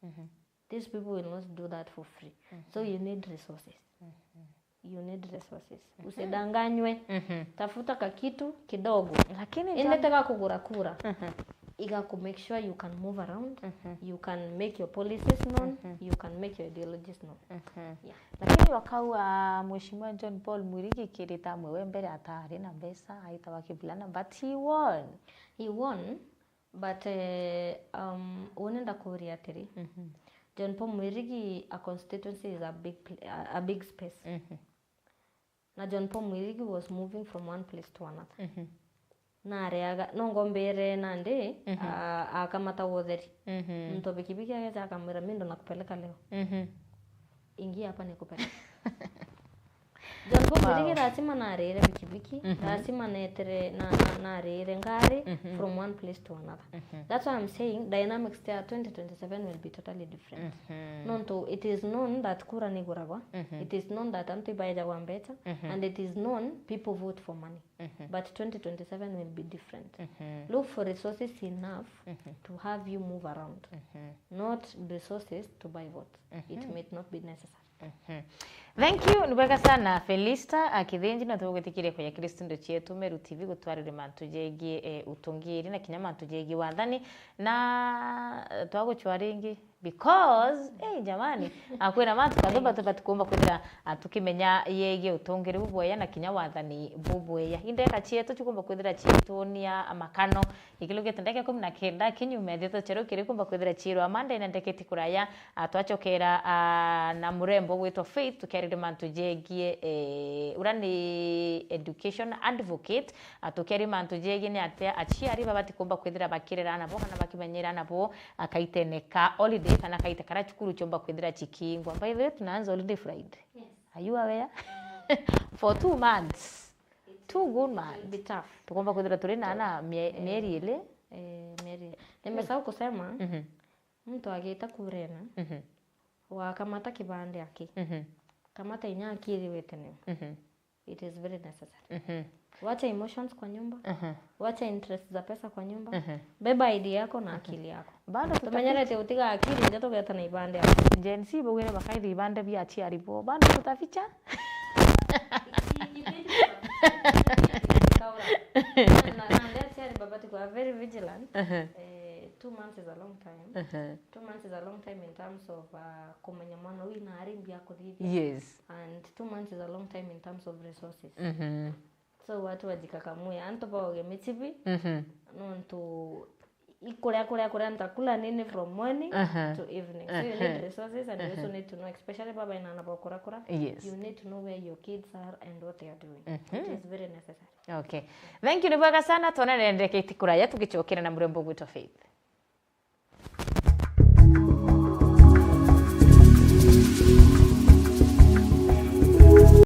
Mhm. These people will not do that for free. Mhm. So you need resources. Mhm. You need resources. Mhm. Usidanganywe. Mhm. Tafuta kakitu kidogo. Lakini indi John, tega kugura kura. Mhm. Iga ku make sure you can move around, mhm, you can make your policies known, mhm, you can make your ideologies known. Mhm. Yeah. Lakini wakauga Mheshimiwa John Paul Mwirigi kirita amwe we mbere atari na mbeca, aitagwa kivulana, but he won. He won, but, eh, um, uni ndakuria atiri, mhm, John Paul Mwirigi, a constituency is a big pl-, a, a big space. Mhm. Na John Paul Mwirigi was moving from one place to another. Mhm. Na areaga, no ngombere nandi, mhm, a-, akamata wa utheri. Mhm. Muntu wa pikipiki ageja akamwira, "Mimi ndo nakupeleka leo. Mhm. Ingia hapa nikupeleke." John Paul, wow, Mwirigi lazima narire pikipiki, mhm, lazima netere na, na, narire ngari, mhm, from one place to another. Mhm. That's why I'm saying dynamics ya twenty twenty-seven will be totally different. Mhm. Nontu it is known that kura niguragwa, mhm, it is known that antu ibaejagwa mbecha, mhm, and it is known people vote for money. Mhm. But twenty twenty-seven will be different. Mhm. Look for resources enough, mhm, to have you move around, mhm, not resources to buy votes. It, mhm, might not be necessary. Mhm. Thank you, ni bwega sana Felista, a, Kithinji, na tugwitikiria kuja kiri studio cietu Meru T V gutwarire mantu jegie, eh, utungiri na kinya mantu jegie wathani, na, eh, twagucwa ringi because, eh, jamani, akwira mantu kathumba tubati kumba kwithira, a, tukimenya yegie utungiri bubweya na kinya wathani bubweya. Indeka cietu cikumba kwithira ciituonia amakano. Ikilugite ndagika ikumi na kenda, kinyume thitho cheru kiri kumba kwithira chirwa Monday na ndeketi kuraya, a, twachokera, a, na murembo gwitwa Faith, tukiarire mantu jegie, e, ura ni education advocate, a, tukiari mantu jegie ni atia achiari babati kumba kwithira bakirera ana bo kana bakimenyera ana bo, a, kaitene ka holiday kana kaite kara chukuru chomba kwithira chikingwa. By the way, tunaanza holiday Friday. Yes. Are you aware? For two months. It's Too good, man. It'll be tough. Tukomba kwithira turi na na mie- mieri ili. Eh, mieri. Nimesahau kusema, Mhm. mtu agita kurena, Mhm. wakamata kibande aki. Mhm. Kamata inya akiri witene. Mhm. It is very necessary. Mhm. Wacha emotions kwa nyumba. Mhm. Wacha interest za pesa kwa nyumba. Mhm. Beba I D yako na akili yako. Bado tutaficha. Tumenyerete utiga akili ndio tugeta na ibande yako. Gen Z baugire bakaithi ibande bia aciari bo. Bado tutaficha. Na- na- na aciari baba tuko very vigilant. Mhm. Eh, two months is a long time. Mhm. Two months is a long time in terms of uh, kumenya mwana uyu na ari mbia kuthithia. Yes. And two months is a long time in terms of resources. Mhm. So watu wajikakamue, antu baoge michibi, Mhm. nontu ikuria kuria kuria ntakula nini from morning Aha. to evening. So you need resources and you also need to know, especially baba ina ana bakurakura, Yes. You need to know where your kids are and what they are doing. It is very necessary. Okay. Thank you, ni bwega sana. Twonane ndagika itikuraya tugicokera na murembo gwitwa Faith.